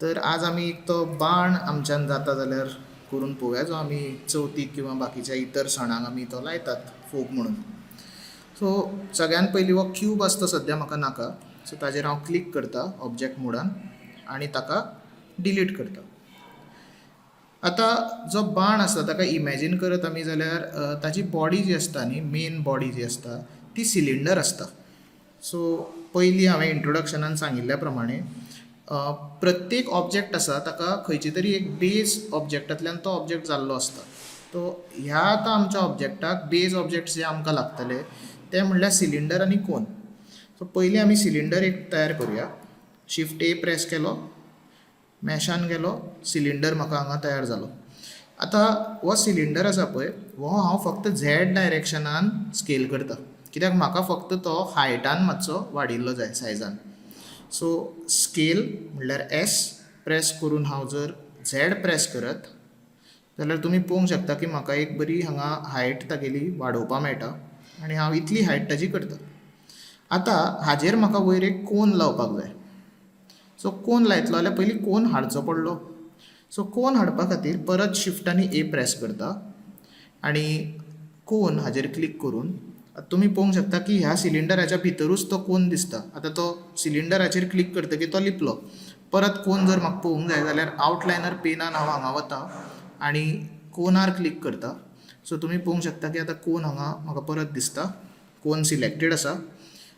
तर आज आमी एक तो बाण आमच्यान जाता जाल्यार करून पळोवया जो आमी चवथीक किंवा बाकीच्या इतर सणांक आमी तो लायतात फोग म्हणून. सो सगळ्यान पयलीं हो क्यूब आसता सद्या म्हाका नाका, सो ताजेर हांव क्लिक करता ऑब्जेक्ट मोडान आनी ताका डिलीट करता. आतां जो बाण आसता ताका इमॅजीन करत आमी जाल्यार ताजी बॉडी जी आसता न्ही, मेन बॉडी जी आसता ती सिलिंडर आसता. सो पयलीं हांवें इंट्रोडक्शनान सांगिल्ल्या प्रमाणे प्रत्येक ऑब्जेक्ट आसा ताका खंयची तरी एक बेज ऑब्जेक्टांतल्यान तो ऑब्जेक्ट जाल्लो आसता. तो ह्या आतां आमच्या ऑब्जेक्टाक बेज ऑब्जेक्ट्स जे आमकां लागतले ते म्हणल्यार सिलिंडर आनी कोन. सो पयलीं आमी सिलिंडर एक तयार करुया. शिफ्ट ए प्रेस केलो, मॅशान गेलो, सिलिंडर म्हाका हांगा तयार जालो. आतां हो सिलिंडर आसा पळय हो हांव फक्त झॅड डायरेक्शनान स्केल करता कित्याक म्हाका फक्त तो हायटान मातसो वाडिल्लो जाय सायजान. सो स्केल म्हणल्यार एस प्रेस करून हांव जर झॅड प्रेस करत जाल्यार तुमी पळोवंक शकता की म्हाका एक बरी हांगा हायट तागेली वाडोवपाक मेळटा आनी हांव इतली हायट ताजी करता. आतां हाजेर म्हाका वयर एक कोन लावपाक जाय. सो कोन लायतलो जाल्यार पयलीं कोन हाडचो पडलो. सो कोन हाडपा खातीर परत शिफ्ट आनी ए प्रेस करता आनी कोन हाजेर क्लिक करून तुमी पळोवंक शकता की ह्या सिलिंडराच्या भितरूच तो कोन दिसता. आतां तो सिलिंडराचेर क्लिक करतकीर तो लिपलो. परत कोन जर म्हाका पळोवंक जाय जाल्यार आवटलायनर पेनान हांव हांगा वता आनी कोनार क्लिक करता. सो तुमी पळोवंक शकता की आतां कोन हांगा म्हाका परत दिसता, कोन सिलेक्टेड आसा.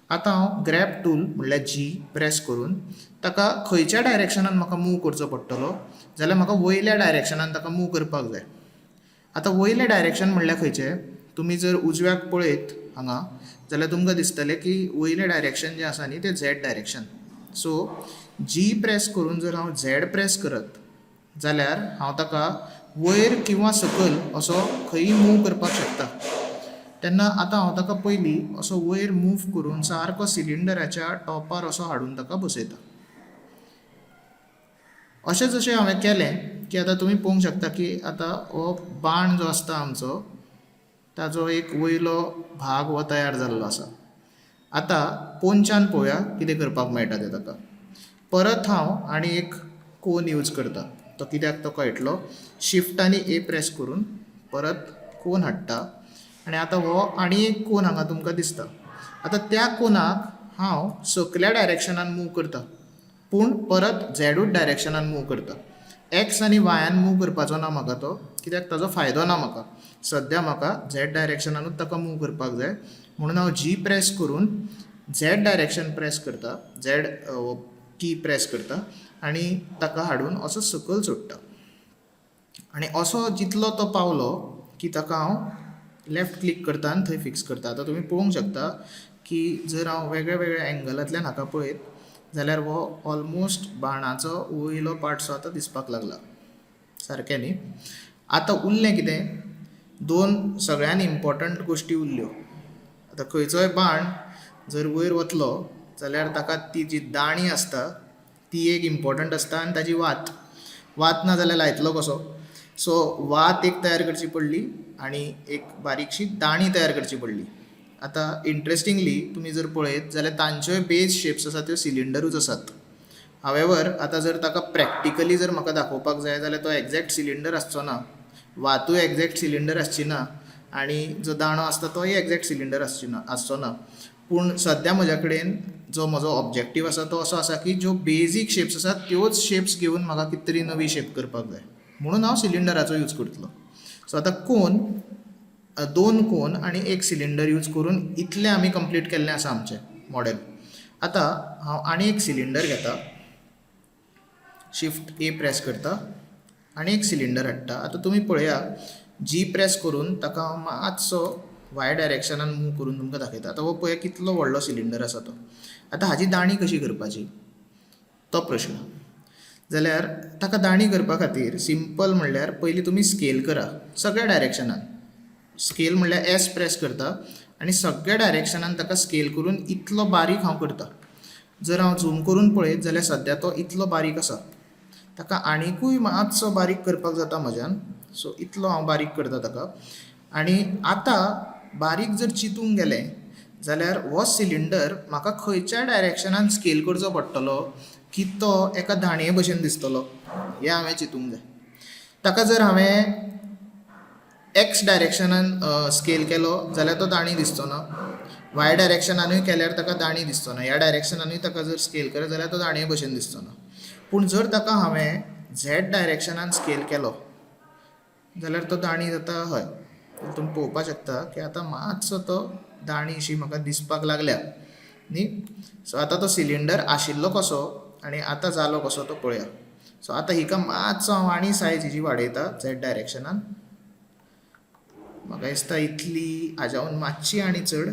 आतां हांव ग्रॅब टूल म्हणल्यार जी प्रेस करून ताका खंयच्या डायरेक्शनान म्हाका मूव करचो पडटलो जाल्यार म्हाका वयल्या डायरेक्शनान ताका मूव करपाक जाय. आतां वयलें डायरेक्शन म्हणल्यार खंयचें? तुमी जर उजव्याक पळयत हांगा जाल्यार तुमकां दिसतलें की वयलें डायरेक्शन जें आसा न्ही तें झॅड डायरेक्शन. सो जी प्रेस करून जर हांव झॅड प्रेस करत जाल्यार हांव ताका वयर किंवा सकयल असो खंयूय मूव करपाक शकता. तेन्ना आतां हांव ताका पयलीं असो वयर मूव करून सारको सिलिंडराच्या टॉपार असो हाडून ताका बसयता. अशें जशें हांवें केलें की आतां तुमी पळोवंक शकता की आतां हो बाण जो आसता आमचो ताजो एक वयलो भाग हो तयार जाल्लो आसा. आतां पोनच्यान पळोवया कितें करपाक मेळटा तें ताका. परत हांव आनी एक कोन यूज करता. तो कित्याक तो कळटलो. शिफ्ट आनी ए प्रेस करून परत कोन हाडटा आनी आतां हो आनी एक कोन हांगा तुमकां दिसता. आतां त्या कोनाक हांव सकल्या डायरेक्शनान मूव करता पूण परत झॅडूच डायरेक्शनान मूव करता. एक्स आनी वायान मूव करपाचो ना म्हाका तो, कित्याक ताजो फायदो ना म्हाका. सद्या म्हाका झॅड डायरेक्शनानूच ताका मूव करपाक जाय म्हणून हांव जी प्रेस करून झॅड डायरेक्शन प्रेस करता, झॅड की प्रेस करता आनी ताका हाडून असो सकयल सोडटा. आनी असो जितलो तो पावलो की ताका हांव लेफ्ट क्लिक करता आनी थंय फिक्स करता. आतां तुमी पळोवंक शकता की जर हांव वेगळ्या वेगळ्या एंगलांतल्यान हाका पळयत जाल्यार हो ऑलमोस्ट बाणाचो वयलो पार्ट सो आतां दिसपाक लागला. सारकें न्ही? आतां उरलें कितें? दोन सगळ्यान इम्पोर्टंट गोश्टी उरल्यो. आतां खंयचोय बाण जर वयर वतलो जाल्यार ताका ती जी दाणी आसता ती एक इम्पोर्टंट आसता आनी ताजी वात. वात ना जाल्यार लायतलो कसो? सो वात एक तयार करची पडली आनी एक बारीकशी दाणी तयार करची पडली. आतां इंट्रस्टिंगली तुमी जर पळयत जाल्यार तांच्योय बेज शेप्स आसा त्यो सिलिंडरूच आसात. हावेवर आतां जर ताका प्रॅक्टिकली जर म्हाका दाखोवपाक जाय जाल्यार तो एग्जॅक्ट सिलिंडर आसचो ना, वातूय एग्जॅक्ट सिलिंडर आसची ना आनी जो दाणो आसता तोय एग्जॅक्ट सिलिंडर आसचो ना. पूण सद्या म्हज्या कडेन जो म्हजो ऑब्जेक्टीव आसा तो असो आसा की ज्यो बेजीक शेप्स आसात त्योच शेप्स घेवन म्हाका कितें तरी नवी शेप करपाक जाय म्हणून हांव सिलिंडराचो यूज करतलो. सो आतां कोन, दोन कोन आनी एक सिलिंडर यूज करून इतलें आमी कंप्लीट केल्लें आसा आमचें मॉडेल. आतां हांव आनी एक सिलिंडर घेता, शिफ्ट ए प्रेस करता आनी एक सिलिंडर हाडटा. आतां तुमी पळया जी प्रेस करून ताका हांव मातसो वाय डायरेक्शनान मूव करून तुमकां दाखयता. आतां हो पळया कितलो व्हडलो सिलिंडर आसा तो. आतां हाजी दाणी कशी करपाची तो प्रश्न. जाल्यार ताका दाणी करपा खातीर सिंपल म्हणल्यार पयलीं तुमी स्केल करा सगळ्या डायरेक्शनान. स्केल म्हणल्यार एस प्रेस करता आनी सगळ्या डायरेक्शनान ताका स्केल करून इतलो बारीक हांव करता. जर हांव झूम करून पळयत जाल्यार सद्या तो इतलो बारीक आसा. ताका आनिकूय मातसो बारीक करपाक जाता म्हज्यान. सो इतलो हांव बारीक करता ताका. आनी आतां बारीक जर चिंतूंक गेलें जाल्यार हो सिलिंडर म्हाका खंयच्या डायरेक्शनान स्केल करचो पडटलो की तो एका दाणये भशेन दिसतलो हें हांवें चिंतूंक जाय. ताका जर हांवें एक्स डायरेक्शनान स्केल केलो जाल्यार तो दाणी दिसचो ना, वाय डायरेक्शनानूय केल्यार ताका दाणी दिसचो ना, ह्या डायरेक्शनानूय ताका जर स्केल केलो जाल्यार तो दाणये भशेन दिसचो ना. पूण जर ताका हांवें झॅड डायरेक्शनान स्केल केलो जाल्यार तो दाणी जाता. हय, तुमी पळोवपाक शकता की आतां मातसो तो दाणी शी म्हाका दिसपाक लागल्या न्ही. सो आतां तो सिलिंडर आशिल्लो कसो आनी आतां जालो कसो तो पळया. सो आतां हिका मातसो हांव आनी सायज हिजी वाडयता झॅड डायरेक्शनान. म्हाका दिसता इतली हाज्याहून मातशी आनी चड.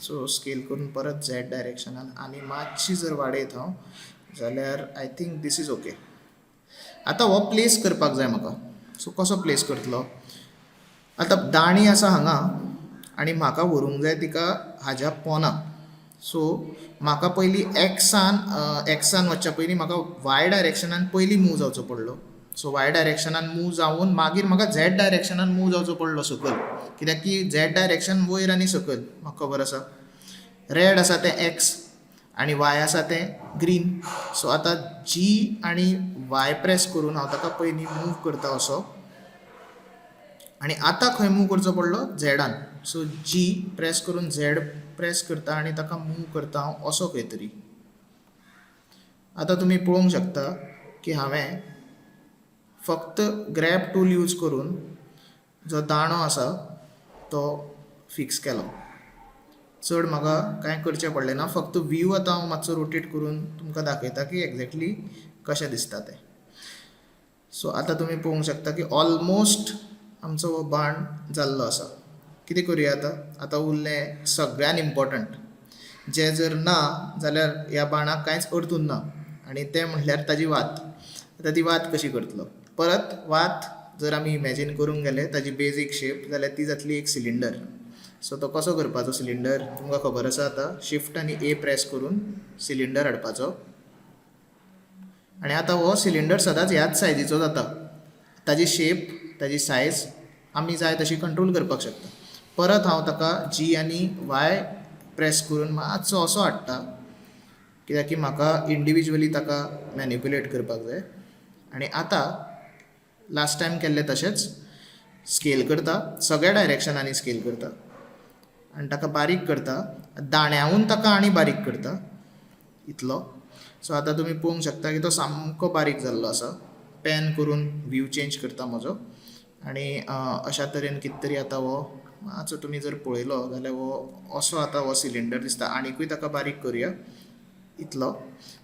सो स्केल करून परत झॅड डायरेक्शनान आनी मातशी जर वाडयत हांव जाल्यार I think this is okay. आतां हो प्लेस करपाक जाय म्हाका. सो कसो प्लेस करतलो? आतां दाणी आसा हांगा आनी म्हाका व्हरूंक जाय तिका हाज्या पोना. सो म्हाका पयलीं एक्सान वचच्या पयलीं म्हाका वाय डायरेक्शनान पयलीं मूव जावचो पडलो. सो वाय डायरेक्शनान मूव जावन मागीर म्हाका झॅड डायरेक्शनान मूव जावचो पडलो सकयल, कित्याक की झॅड डायरेक्शन वयर आनी सकयल म्हाका खबर आसा. रेड आसा तें एक्स आनी वाय आसा तें ग्रीन. सो आतां जी आनी वाय प्रेस करून हांव ताका पयलीं मूव करता असो आनी आतां खंय मूव करचो पडलो? झॅडान. सो जी प्रेस करून झॅड प्रेस करता आनी ताका मूव करता हांव असो खंय तरी. आतां तुमी पळोवंक शकता की हांवें फक्त ग्रॅब टूल यूज करून जो दाणो आसा तो फिक्स केलो. चड म्हाका कांय करचें पडलें ना. फक्त व्यू आतां हांव मातसो रोटेट करून तुमकां दाखयता की एग्जॅक्टली कशें दिसता तें. सो आतां तुमी पळोवंक शकता की ऑलमोस्ट आमचो हो बाण जाल्लो आसा. कितें करुया आतां? आतां उरलें सगळ्यान इम्पोर्टंट, जें जर ना जाल्यार ह्या बाणाक कांयच अर्थ उरना, आनी तें म्हणल्यार ताजी वात. आतां ती वात कशी करतलो? परत वात जर आमी इमॅजीन करूंक गेले ताजी बेजीक शेप जाल्यार ती जातली एक सिलिंडर. सो तो कसो करपाचो सिलिंडर तुमकां खबर आसा. आतां शिफ्ट आनी ए प्रेस करून सिलिंडर हाडपाचो, आनी आतां हो सिलिंडर सदांच ह्याच सायजीचो जाता. ताजी शेप, ताजी सायज आमी जाय तशी कंट्रोल करपाक शकता. परत हांव ताका जी आनी वाय प्रेस करून मातसो असो हाडटा, कित्याक की म्हाका इंडिविज्युअली ताका मॅनिप्युलेट करपाक जाय. आनी आतां लास्ट टायम केल्लें तशेंच स्केल करता, सगळ्या डायरेक्शनांनी स्केल करता आनी ताका बारीक करता, दाण्याहून ताका आनी बारीक करता इतलो. सो आतां तुमी पळोवंक शकता की तो सामको बारीक जाल्लो आसा. पॅन करून व्यू चेंज करता म्हजो, आनी अशा तरेन कितें तरी आतां हो मातसो तुमी जर पळयलो जाल्यार हो असो आतां हो सिलिंडर दिसता. आनिकूय ताका बारीक करुया इतलो.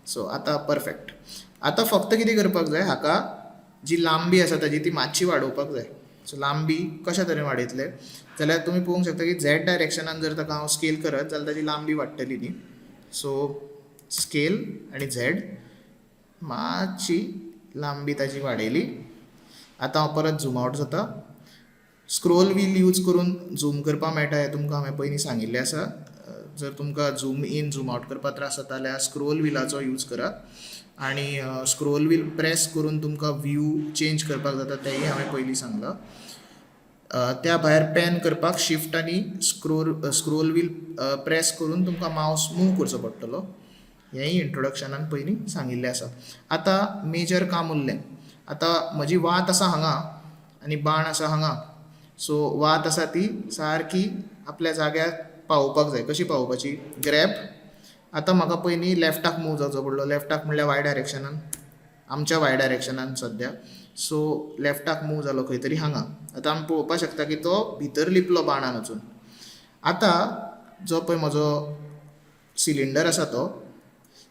सो आतां परफेक्ट. आतां फक्त कितें करपाक जाय, हाका जी लांबी आसा ताजी ती मातशी वाडोवपाक जाय. सो लांबी कशा तरेन वाडयतले जाल्यार तुमी पळोवंक शकता की झॅड डायरेक्शनान जर ताका हांव स्केल करत जाल्यार ताजी लांबी वाडटली न्ही. सो स्केल आनी झॅड मातशी लांबी ताजी वाडयली. आतां हांव परत झूम आवट जाता. स्क्रोल व्हील यूज करून झूम करपाक मेळटा हें तुमकां हांवें पयलीं सांगिल्लें आसा. जर तुमकां झूम इन झूम आवट करपाक त्रास जाता जाल्यार स्क्रोल व्हिलाचो यूज करात, आनी स्क्रोल व्हील प्रेस करून तुमकां व्यू चेंज करपाक जाता तेंय हांवें पयलीं सांगलां. त्या भायर पॅन करपाक शिफ्ट आनी स्क्रोल व्हील प्रेस करून तुमकां मावस मूव करचो पडटलो, हेंय इंट्रोडक्शनान पयलीं सांगिल्लें आसा. आतां मेजर काम उरलें. आतां म्हजी वात आसा हांगा आनी बाण आसा हांगा. सो वात आसा ती सारकी आपल्या जाग्यार पावोवपाक जाय. कशी पावोवपाची? ग्रॅब. आतां म्हाका पयलीं लेफ्टाक मूव जावचो पडलो. लेफ्टाक म्हणल्यार वाय डायरेक्शनान, आमच्या वाय डायरेक्शनान सद्या. सो लेफ्टाक मूव जालो खंय तरी हांगा. आतां आमी पळोवपाक शकता की तो भितर लिपलो बाणान वचून. आतां जो पळय म्हजो सिलिंडर आसा तो,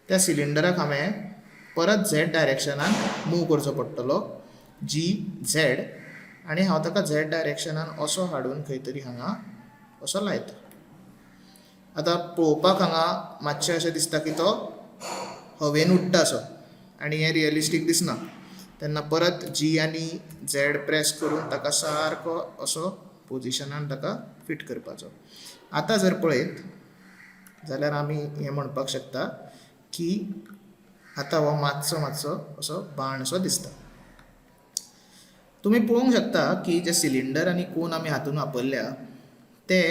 त्या सिलिंडराक हांवें परत झॅड डायरेक्शनान मूव करचो पडटलो, जी झॅड, आनी हांव ताका झॅड डायरेक्शनान असो हाडून खंय तरी हांगा असो लायता. आतां पळोवपाक हांगा मातशें अशें दिसता की तो हवेन उडटा असो, आनी हें रियलिस्टीक दिसना. तेन्ना परत जी आनी झॅड प्रेस करून ताका सारको असो पोजिशनान ताका फिट करपाचो. आतां जर पळयत जाल्यार आमी हें म्हणपाक शकता की आतां हो मातसो मातसो असो बाणसो दिसता. तुमी पळोवंक शकता की जे सिलिंडर आनी कोन आमी हातूंत वापरल्या ते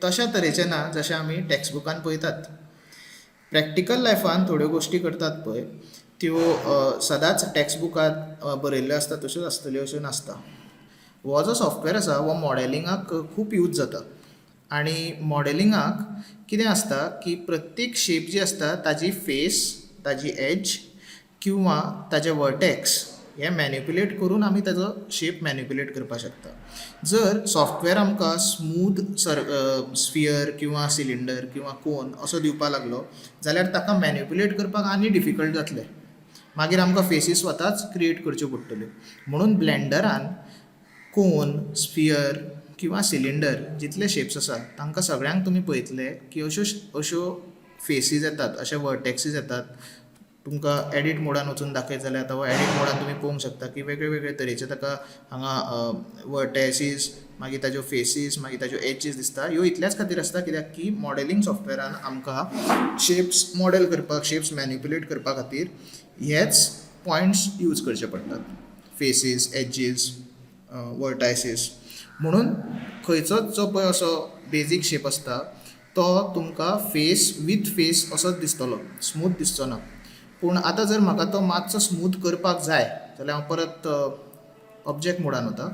तशा तरेचे ना जशे आमी टॅक्सबुकान पळयतात. प्रॅक्टिकल लायफान थोड्यो गोश्टी करतात पळय त्यो सदांच टॅक्सबुकांत बरयल्ल्यो आसता तश्योच आसतल्यो अश्यो नासता. हो जो सॉफ्टवेअर आसा हो मॉडेलिंगाक खूब यूज जाता, आनी मॉडेलिंगाक कितें आसता की प्रत्येक शेप जी आसता ताजी फेस, ताजी एज किंवा ताजे वर्टेक्स हे मॅनिप्युलेट करून आमी ताजो शेप मॅनिप्युलेट करपाक शकता. जर सॉफ्टवेअर आमकां स्मूद स्फियर किंवा सिलिंडर किंवा कोन असो दिवपाक लागलो जाल्यार ताका मॅनिप्युलेट करपाक आनी डिफिकल्ट जातलें. मागीर आमकां फेसीस स्वताच क्रिएट करच्यो पडटल्यो. म्हणून ब्लँडरान कोन, स्फियर किंवा सिलिंडर जितले शेप्स आसा तांकां सगळ्यांक तुमी पळयतले की अश्यो अश्यो फेसीस येतात, अशे वर्टेक्सीस येतात. तुमकां एडीट मोडान वचून दाखयत जाल्यार आतां हो एडीट मोडान तुमी पळोवंक शकता की वेगळे वेगळे तरेचे ताका हांगा वर्टेसीस, मागीर ताज्यो फेसीस, मागीर ताज्यो एजीस दिसता. ह्यो इतल्याच खातीर आसता कित्याक की मॉडेलिंग सॉफ्टवेरान आमकां शेप्स मॉडेल करपाक, शेप्स मॅनिप्युलेट करपा खातीर हेच पॉयंट्स यूज करचे पडटात, फेसीस, एजीस, वर्टायसीस. म्हणून खंयचोच जो पळय असो बेजीक शेप आसता तो तुमकां फेस वीथ फेस असोच दिसतलो, स्मूथ दिसचो ना. पूण आतां जर म्हाका तो मातसो स्मूथ करपाक जाय जाल्यार हांव परत ऑब्जेक्ट मोडान वता.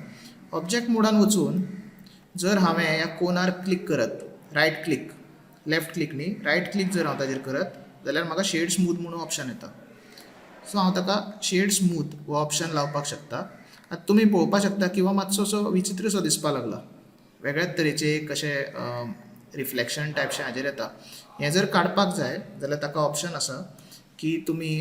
ऑब्जेक्ट मोडान वचून जर हांवें ह्या कोनार क्लिक करत, रायट क्लिक, लेफ्ट क्लिक न्ही, रायट क्लिक जर हांव ताजेर करत जाल्यार म्हाका शेड स्मूथ म्हणून ऑप्शन येता. सो हांव ताका शेड स्मूथ हो ऑप्शन लावपाक शकता. आतां तुमी पळोवपाक शकता किंवा मातसो असो विचित्रसो दिसपाक लागला, वेगळ्याच तरेचे एक अशें रिफ्लेक्शन टायपशें हाजेर येता. हें जर काडपाक जाय जाल्यार ताका ऑप्शन आसा की तुमी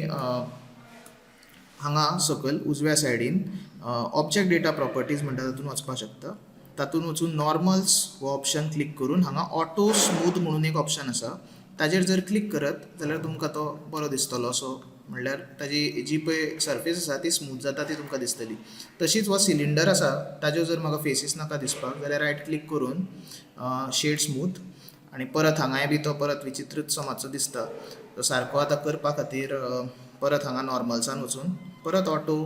हांगा सकयल उजव्या सायडीन ऑब्जेक्ट डेटा प्रॉपर्टीज म्हणटा तातूंत वचपाक शकता. तातूंत वचून नॉर्मल्स हो ऑप्शन क्लिक करून हांगा ऑटो स्मूथ म्हणून एक ऑप्शन आसा, ताजेर जर क्लिक करत जाल्यार तुमकां तो बरो दिसतलो असो, म्हणल्यार ताजी जी पळय सरफेस आसा ती स्मूथ जाता ती तुमकां दिसतली. तशीच हो सिलिंडर आसा ताज्यो जर म्हाका फेसीस नाका दिसपाक जाल्यार रायट क्लिक करून शेड स्मूथ, आनी परत हांगाय बी तो परत विचित्रचसो मातसो दिसता, तो सारको आतां करपा खातीर परत हांगा नॉर्मल्सान वचून परत ऑटो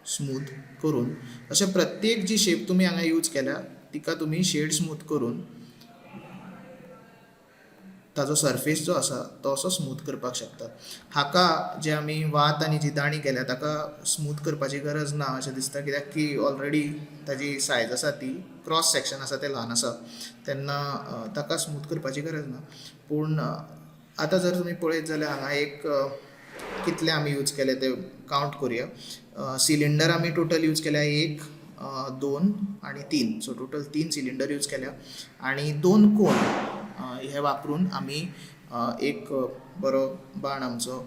स्मूथ करून अशें प्रत्येक जी शेप तुमी हांगा यूज केल्या तिका तुमी शेड स्मूथ करून ताजो सरफेस जो आसा तो असो स्मूथ करपाक शकता. हाका जे आमी वात आनी जी दाणी केल्या ताका स्मूथ करपाची गरज ना अशें दिसता, कित्याक की ऑलरेडी ताजी सायज आसा ती क्रॉस सेक्शन आसा तें ल्हान आसा, तेन्ना ताका स्मूथ करपाची गरज ना. पूण आतां जर तुमी पळयत जाल्यार हांगा एक कितले आमी यूज केले ते कावंट करुया. सिलिंडर आमी टोटल यूज केल्या 1, 2 आनी 3, सो टोटल 3 सिलिंडर यूज केल्या आनी 2 कोन हे वापरून आमी एक बरो बाण आमचो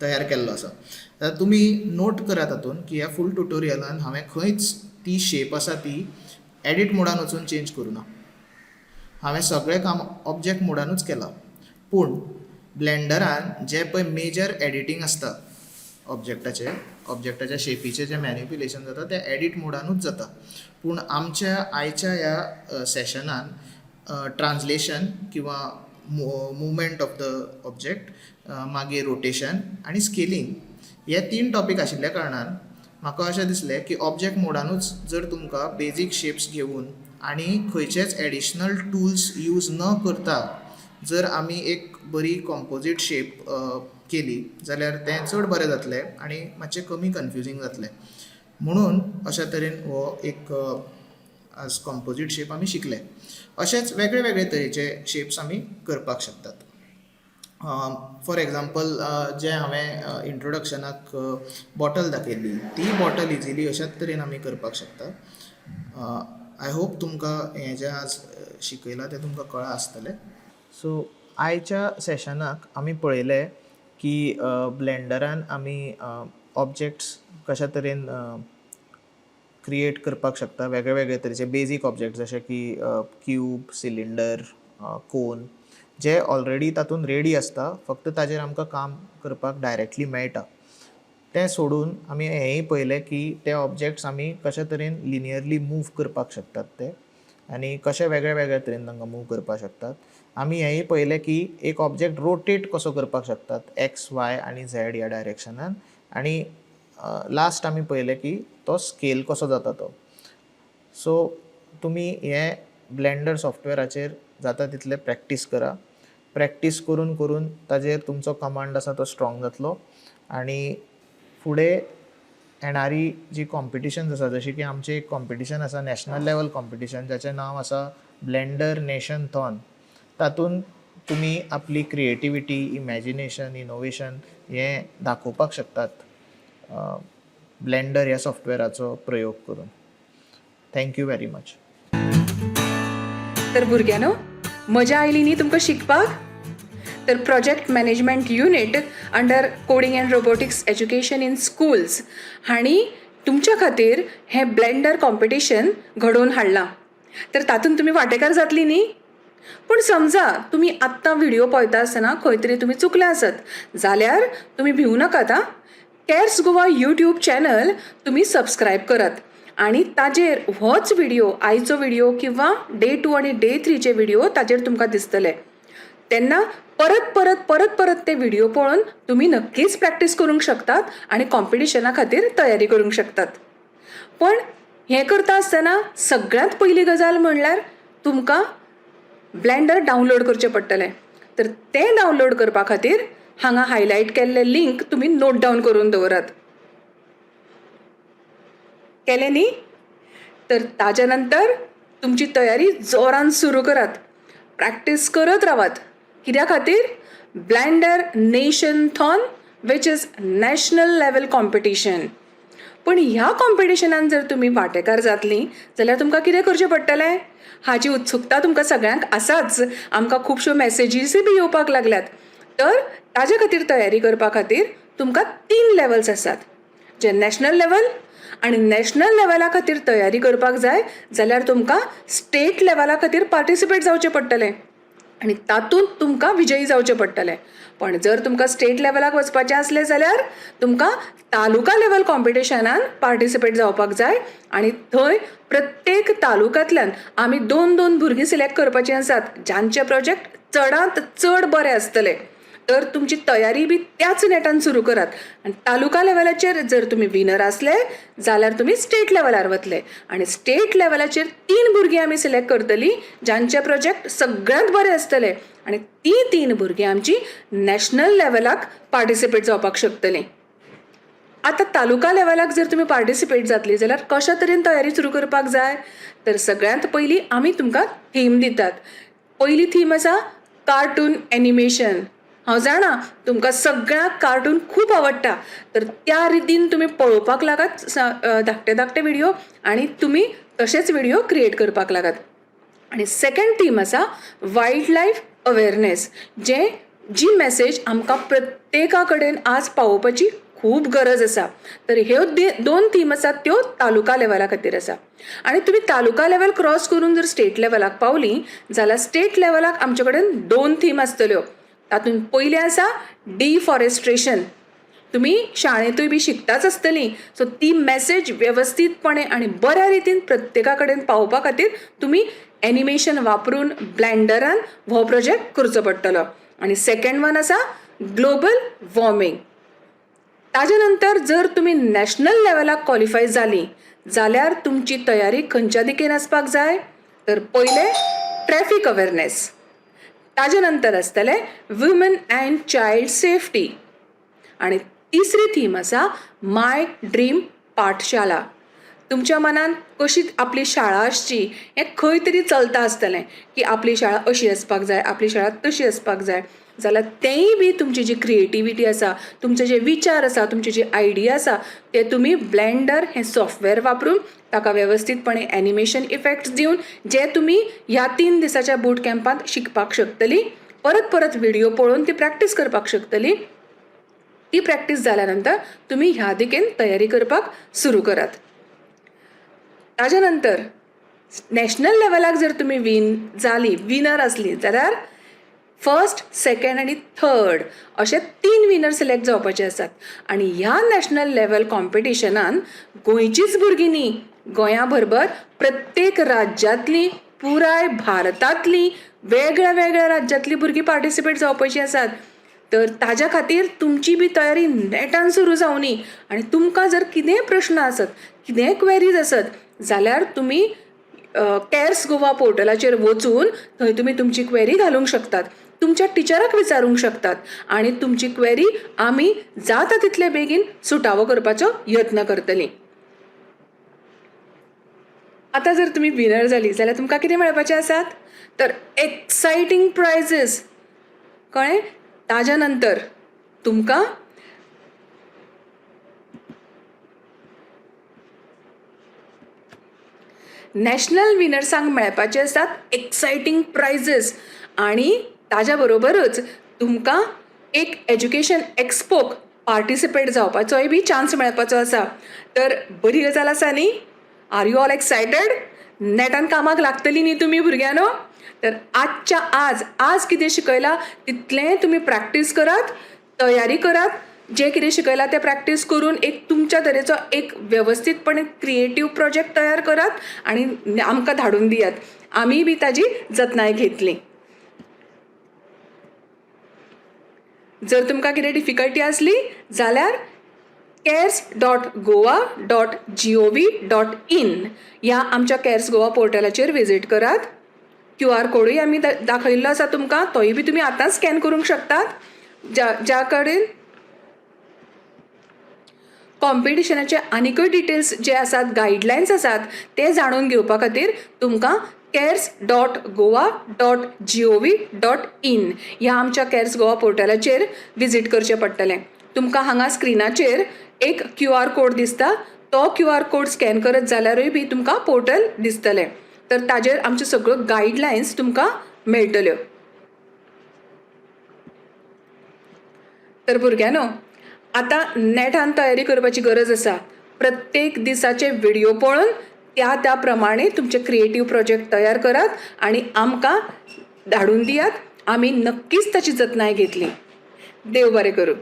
तयार केल्लो आसा. आतां तुमी नोट करात तातूंत की ह्या फूल ट्युटोरियलान हांवें खंयच ती शेप आसा ती एडिट मोडान वचून चेंज करूं ना, हांवें सगळें काम ऑब्जेक्ट मोडानूच केलां. पूण ब्लेंडरान जें पळय मेजर एडिटींग आसता ऑब्जेक्टाचें, ऑब्जेक्टाच्या शेपीचें जें मॅनिप्युलेशन जाता तें एडिट मोडानूच जाता. पूण आमच्या आयच्या ह्या सेशनान ट्रान्सलेशन किंवा मुवमेंट ऑफ the object, मागीर रोटेशन आनी स्केलिंग हे 3 टॉपीक आशिल्ल्या कारणान म्हाका अशें दिसलें की ऑब्जेक्ट मोडानूच जर तुमकां बेजीक शेप्स घेवन आनी खंयचेच एडिशनल टुल्स यूज न करता जर आमी एक बरी कॉम्पोजीट शेप केली जाल्यार तें चड बरें जातलें आनी मातशें कमी कन्फ्युजींग जातलें. म्हणून अशा तरेन हो एक आज कॉम्पोजीट शेप आमी शिकले. अशेंच वेगळे वेगळे तरेचे शेप्स आमी करपाक शकतात. फॉर एग्जाम्पल जें हांवें इंट्रोडक्शनाक बॉटल दाखयल्ली ती बॉटल इजिली अशाच तरेन आमी करपाक शकता. I hope तुमकां हें जें आज शिकयलां तें तुमकां कळ्ळां आसतलें. सो आयच्या सेशनाक आमी पळयलें की ब्लेंडरान आमी ऑब्जेक्ट्स कशा तरेन क्रिएट करपाक शकता, वेगळे वेगळे तरेचे बेजीक ऑब्जेक्ट जशे की क्यूब, सिलिंडर, कोन जे ऑलरेडी तातूंत रेडी आसता, फक्त ताजेर आमकां काम करपाक डायरेक्टली मेळटा. तें सोडून आमी हेंय पळयलें की ते ऑब्जेक्ट्स आमी कशे तरेन लिनियरली मूव करपाक शकतात ते आनी कशे वेगळे वेगळे तरेन तांकां मूव करपाक शकतात. आमी हेंय पळयलें की एक ऑब्जेक्ट रोटेट कसो करपाक शकतात एक्स, वाय आनी झेड ह्या डायरेक्शनान, आनी लास्ट आमी पळयलें की तो स्केल कसो जाता तो. सो तुमी हें ब्लेंडर सॉफ्टवेराचेर जाता तितलें प्रॅक्टीस करा. प्रॅक्टीस करून करून ताजेर तुमचो कमांड आसा तो स्ट्रॉंग जातलो आनी फुडें येणारी जी कॉम्पिटिशन्स आसा, जशें की आमचें एक कॉम्पिटिशन आसा नॅशनल लेवल कॉम्पिटिशन जाचें नांव आसा ब्लेंडर नेशन थॉन, तातूंत तुमी आपली क्रिएटिविटी, इमॅजिनेशन, इनोवेशन हें दाखोवपाक शकतात ब्लेंडर ह्या सॉफ्टवेराचो प्रयोग करून. Thank you very much. तर भुरग्यांनो, मजा आयली न्ही तुमकां शिकपाक? तर project management unit under coding and robotics education in schools हांणी तुमच्या खातीर हें ब्लेंडर कॉम्पिटिशन घडोवन हाडलां. तर तातूंत तुमी वांटेकार जातली न्ही? पूण समजा तुमी आत्तां व्हिडियो पळयता आसतना खंय तरी तुमी चुकले आसत जाल्यार तुमी भिवू नाकात. आं, कॅर्स गोवा यूट्यूब चॅनल तुमी सबस्क्रायब करात आनी ताजेर होच व्हिडियो, आयचो व्हिडियो किंवा डे 2 आनी डे 3चे व्हिडियो ताजेर तुमकां दिसतले. तेन्ना परत परत परत परत ते व्हिडियो पळोवन तुमी नक्कीच प्रॅक्टीस करूंक शकतात आनी कॉम्पिटिशना खातीर तयारी करूंक शकतात. पण हें करता आसतना सगळ्यांत पयली गजाल म्हणल्यार तुमकां ब्लेंडर डावनलोड करचें पडटलें. तर तें डावनलोड करपा खातीर हांगा हायलायट केल्ले लिंक तुमी नोट डावन करून दवरात. केलें न्ही? तर ताज्या नंतर तुमची तयारी जोरान सुरू करात, प्रॅक्टीस करत रावात. कित्या खातीर? Blender Nationthon which is national level competition. पूण ह्या कॉम्पिटिशनान जर तुमी वांटेकार जातलीं जाल्यार तुमकां कितें करचें पडटलें हाजी उत्सुकता तुमकां सगळ्यांक आसाच. आमकां खुबश्यो मॅसेजीसूय बी येवपाक लागल्यात. तर ताजे खातीर तयारी करपा खातीर तुमकां 3 लेवल्स आसात, जे नॅशनल लेवल आनी नॅशनल लेवला खातीर तयारी करपाक जाय जाल्यार तुमकां स्टेट लेवला खातीर पार्टिसिपेट जावचें पडटलें आनी तातूंत तुमकां विजयी जावचें पडटलें. पण जर तुमकां स्टेट लेवलाक वचपाचें आसलें जाल्यार तुमकां तालुका लेवल कॉम्पिटिशनान पार्टिसिपेट जावपाक जाय आनी थंय प्रत्येक तालुक्यांतल्यान आमी 2-2 भुरगीं सिलेक्ट करपाचीं आसात जांचे प्रोजेक्ट चडांत चड बरे आसतले. तर तुमची तयारी बी त्याच नेटान सुरू करात आनी तालुका लेवलाचेर जर तुमी विनर आसले जाल्यार तुमी स्टेट लेवलार वतले आनी स्टेट लेवलाचेर 3 भुरगीं आमी सिलेक्ट करतलीं जांचे प्रोजेक्ट सगळ्यांत बरे आसतले आनी ती 3 भुरगीं आमची नॅशनल लेवलाक पार्टिसिपेट जावपाक शकतलीं. आतां तालुका लेवलाक जर तुमी पार्टिसिपेट जातली जाल्यार कशा तरेन तयारी सुरू करपाक जाय तर सगळ्यांत पयलीं आमी तुमकां थीम दितात. पयली थीम आसा कार्टून एनिमेशन. हांव जाणा तुमकां सगळ्यांक कार्टून खूब आवडटा, तर त्या रितीन तुमी पळोवपाक लागात धाकटे धाकटे व्हिडियो आनी तुमी तशेंच व्हिडियो क्रिएट करपाक लागात. आनी सेकेंड थीम आसा वायल्ड लायफ अवेरनेस, जे जी मॅसेज आमकां प्रत्येका कडेन आज पावोवपाची खूब गरज आसा. तर ह्यो 2 थीम आसात त्यो तालुका लेवला खातीर आसा. आनी तुमी तालुका लेवल क्रॉस करून जर स्टेट लेवलाक पावली जाल्यार स्टेट लेवलाक आमचे कडेन 2 थीम आसतल्यो. तातूंत पयलें आसा डिफॉरेस्ट्रेशन. तुमी शाळेंतूय बी शिकताच आसतलीं, सो ती मॅसेज वेवस्थीतपणे आनी बऱ्या रितीन प्रत्येका कडेन पावोवपा खातीर तुमी एनिमेशन वापरून ब्लँडरान हो प्रोजेक्ट करचो पडटलो. आनी सेकेंड वन आसा ग्लोबल वॉर्मींग. ताजे नंतर जर तुमी नॅशनल लेवलाक क्वॉलिफाय जालीं जाल्यार तुमची तयारी खंयच्या दिकेन आसपाक जाय तर पयलें ट्रॅफीक अवेरनेस, ताजे नंतर आसतलें वुमन अँड चायल्ड सेफ्टी आनी तिसरी थीम आसा माय ड्रीम पाठशाला. तुमच्या मनान कशी आपली शाळा आसची हें खंय तरी चलता आसतलें की आपली शाळा अशी आसपाक जाय, आपली शाळा तशी आसपाक जाय, जाल्यार तेंय बी तुमची जी क्रिएटिविटी आसा, तुमचे जे विचार आसा, तुमची जी आयडिया आसा ते तुमी ब्लँडर हें सॉफ्टवेअर वापरून ताका वेवस्थीतपणे एनिमेशन इफेक्ट्स दिवन जे तुमी ह्या 3 दिसाच्या बूट कॅम्पांत शिकपाक शकतली. परत परत व्हिडियो पळोवन ती प्रॅक्टीस करपाक शकतली. ती प्रॅक्टीस जाल्या नंतर तुमी ह्या दिकेन तयारी करपाक सुरू करात. ताज्या नंतर नॅशनल लेवलाक जर तुमी विनर आसली जाल्यार फर्स्ट, सेकेंड आनी थर्ड अशे 3 विनर सिलेक्ट जावपाचे आसात. आनी ह्या नॅशनल लेवल कॉम्पिटिशनान गोंयचीच भुरगीं न्ही, गोंया बरोबर प्रत्येक राज्यांतली, पुराय भारतांतली, वेगळ्या वेगळ्या राज्यांतली भुरगीं पार्टिसिपेट जावपाचीं आसात. तर ताज्या खातीर तुमची बी तयारी नेटान सुरू जावनी आनी तुमकां जर कितेंय प्रश्न आसत, कितेंय क्वेरीज आसत जाल्यार तुमी कॅर्स गोवा पोर्टलाचेर वचून थंय तुमी तुमची क्वेरी घालूंक शकतात, तुमच्या टिचराक विचारूंक शकतात आनी तुमची क्वेरी आमी जाता तितले बेगीन सुटावो करपाचो यत्न करतलीं. आतां जर तुमी विनर जाली जाल्यार तुमकां कितें मेळपाचें आसात तर एक्सायटींग प्रायजीस, कळ्ळें? ताज्या नंतर तुमकां नॅशनल विनर्सांक मेळपाचे आसात एक्सायटींग प्रायजीस आनी ताज्या बरोबरच तुमकां एक एज्युकेशन एक्सपोक पार्टिसिपेट जावपाचोय बी चान्स मेळपाचो आसा. तर बरी गजाल आसा न्ही? Are you all excited? नेटान कामाक लागतली न्ही तुमी भुरग्यांनो? तर आजच्या आज आज कितें शिकयलां तितलें तुमी प्रॅक्टीस करात, तयारी करात, जें कितें शिकयलां तें प्रॅक्टीस करून एक तुमच्या तरेचो एक वेवस्थीतपणे क्रिएटीव प्रोजेक्ट तयार करात आनी आमकां धाडून दियात, आमी बी ताजी जतनाय घेतली. जर तुमकां कितें डिफिकल्टी आसली जाल्यार cares.goa.gov.in ह्या आमच्या कॅर्स गोवा पोर्टलाचेर विजीट करात. क्यू आर कोडूय आमी दाखयल्लो आसा तुमकां, तोय बी तुमी आतांच स्कॅन करूंक शकतात. ज्या कडेन कॉम्पिटिशनाचे आनिकूय डिटेल्स जे आसात, गायडलायन्स आसात ते जाणून घेवपा खातीर तुमकां cares.goa.gov.in ह्या आमच्या कॅर्स गोवा पोर्टलाचेर विजीट करचें पडटलें. तुमकां हांगा स्क्रिनाचेर एक क्यू आर कोड दिसता, तो क्यू आर कोड स्कॅन करत जाल्यारूय बी तुमकां पोर्टल दिसतलें. तर ताजेर आमच्यो सगळ्यो गायडलायन्स तुमकां मेळटल्यो. तर भुरग्यांनो, आतां नेटान तयारी करपाची गरज आसा. प्रत्येक दिसाचे व्हिडियो पळोवन त्या त्या प्रमाणे तुमचे क्रिएटीव प्रोजेक्ट तयार करात आनी आमकां धाडून दियात. आमी नक्कीच ताची जतनाय घेतली. देव बरें करूं.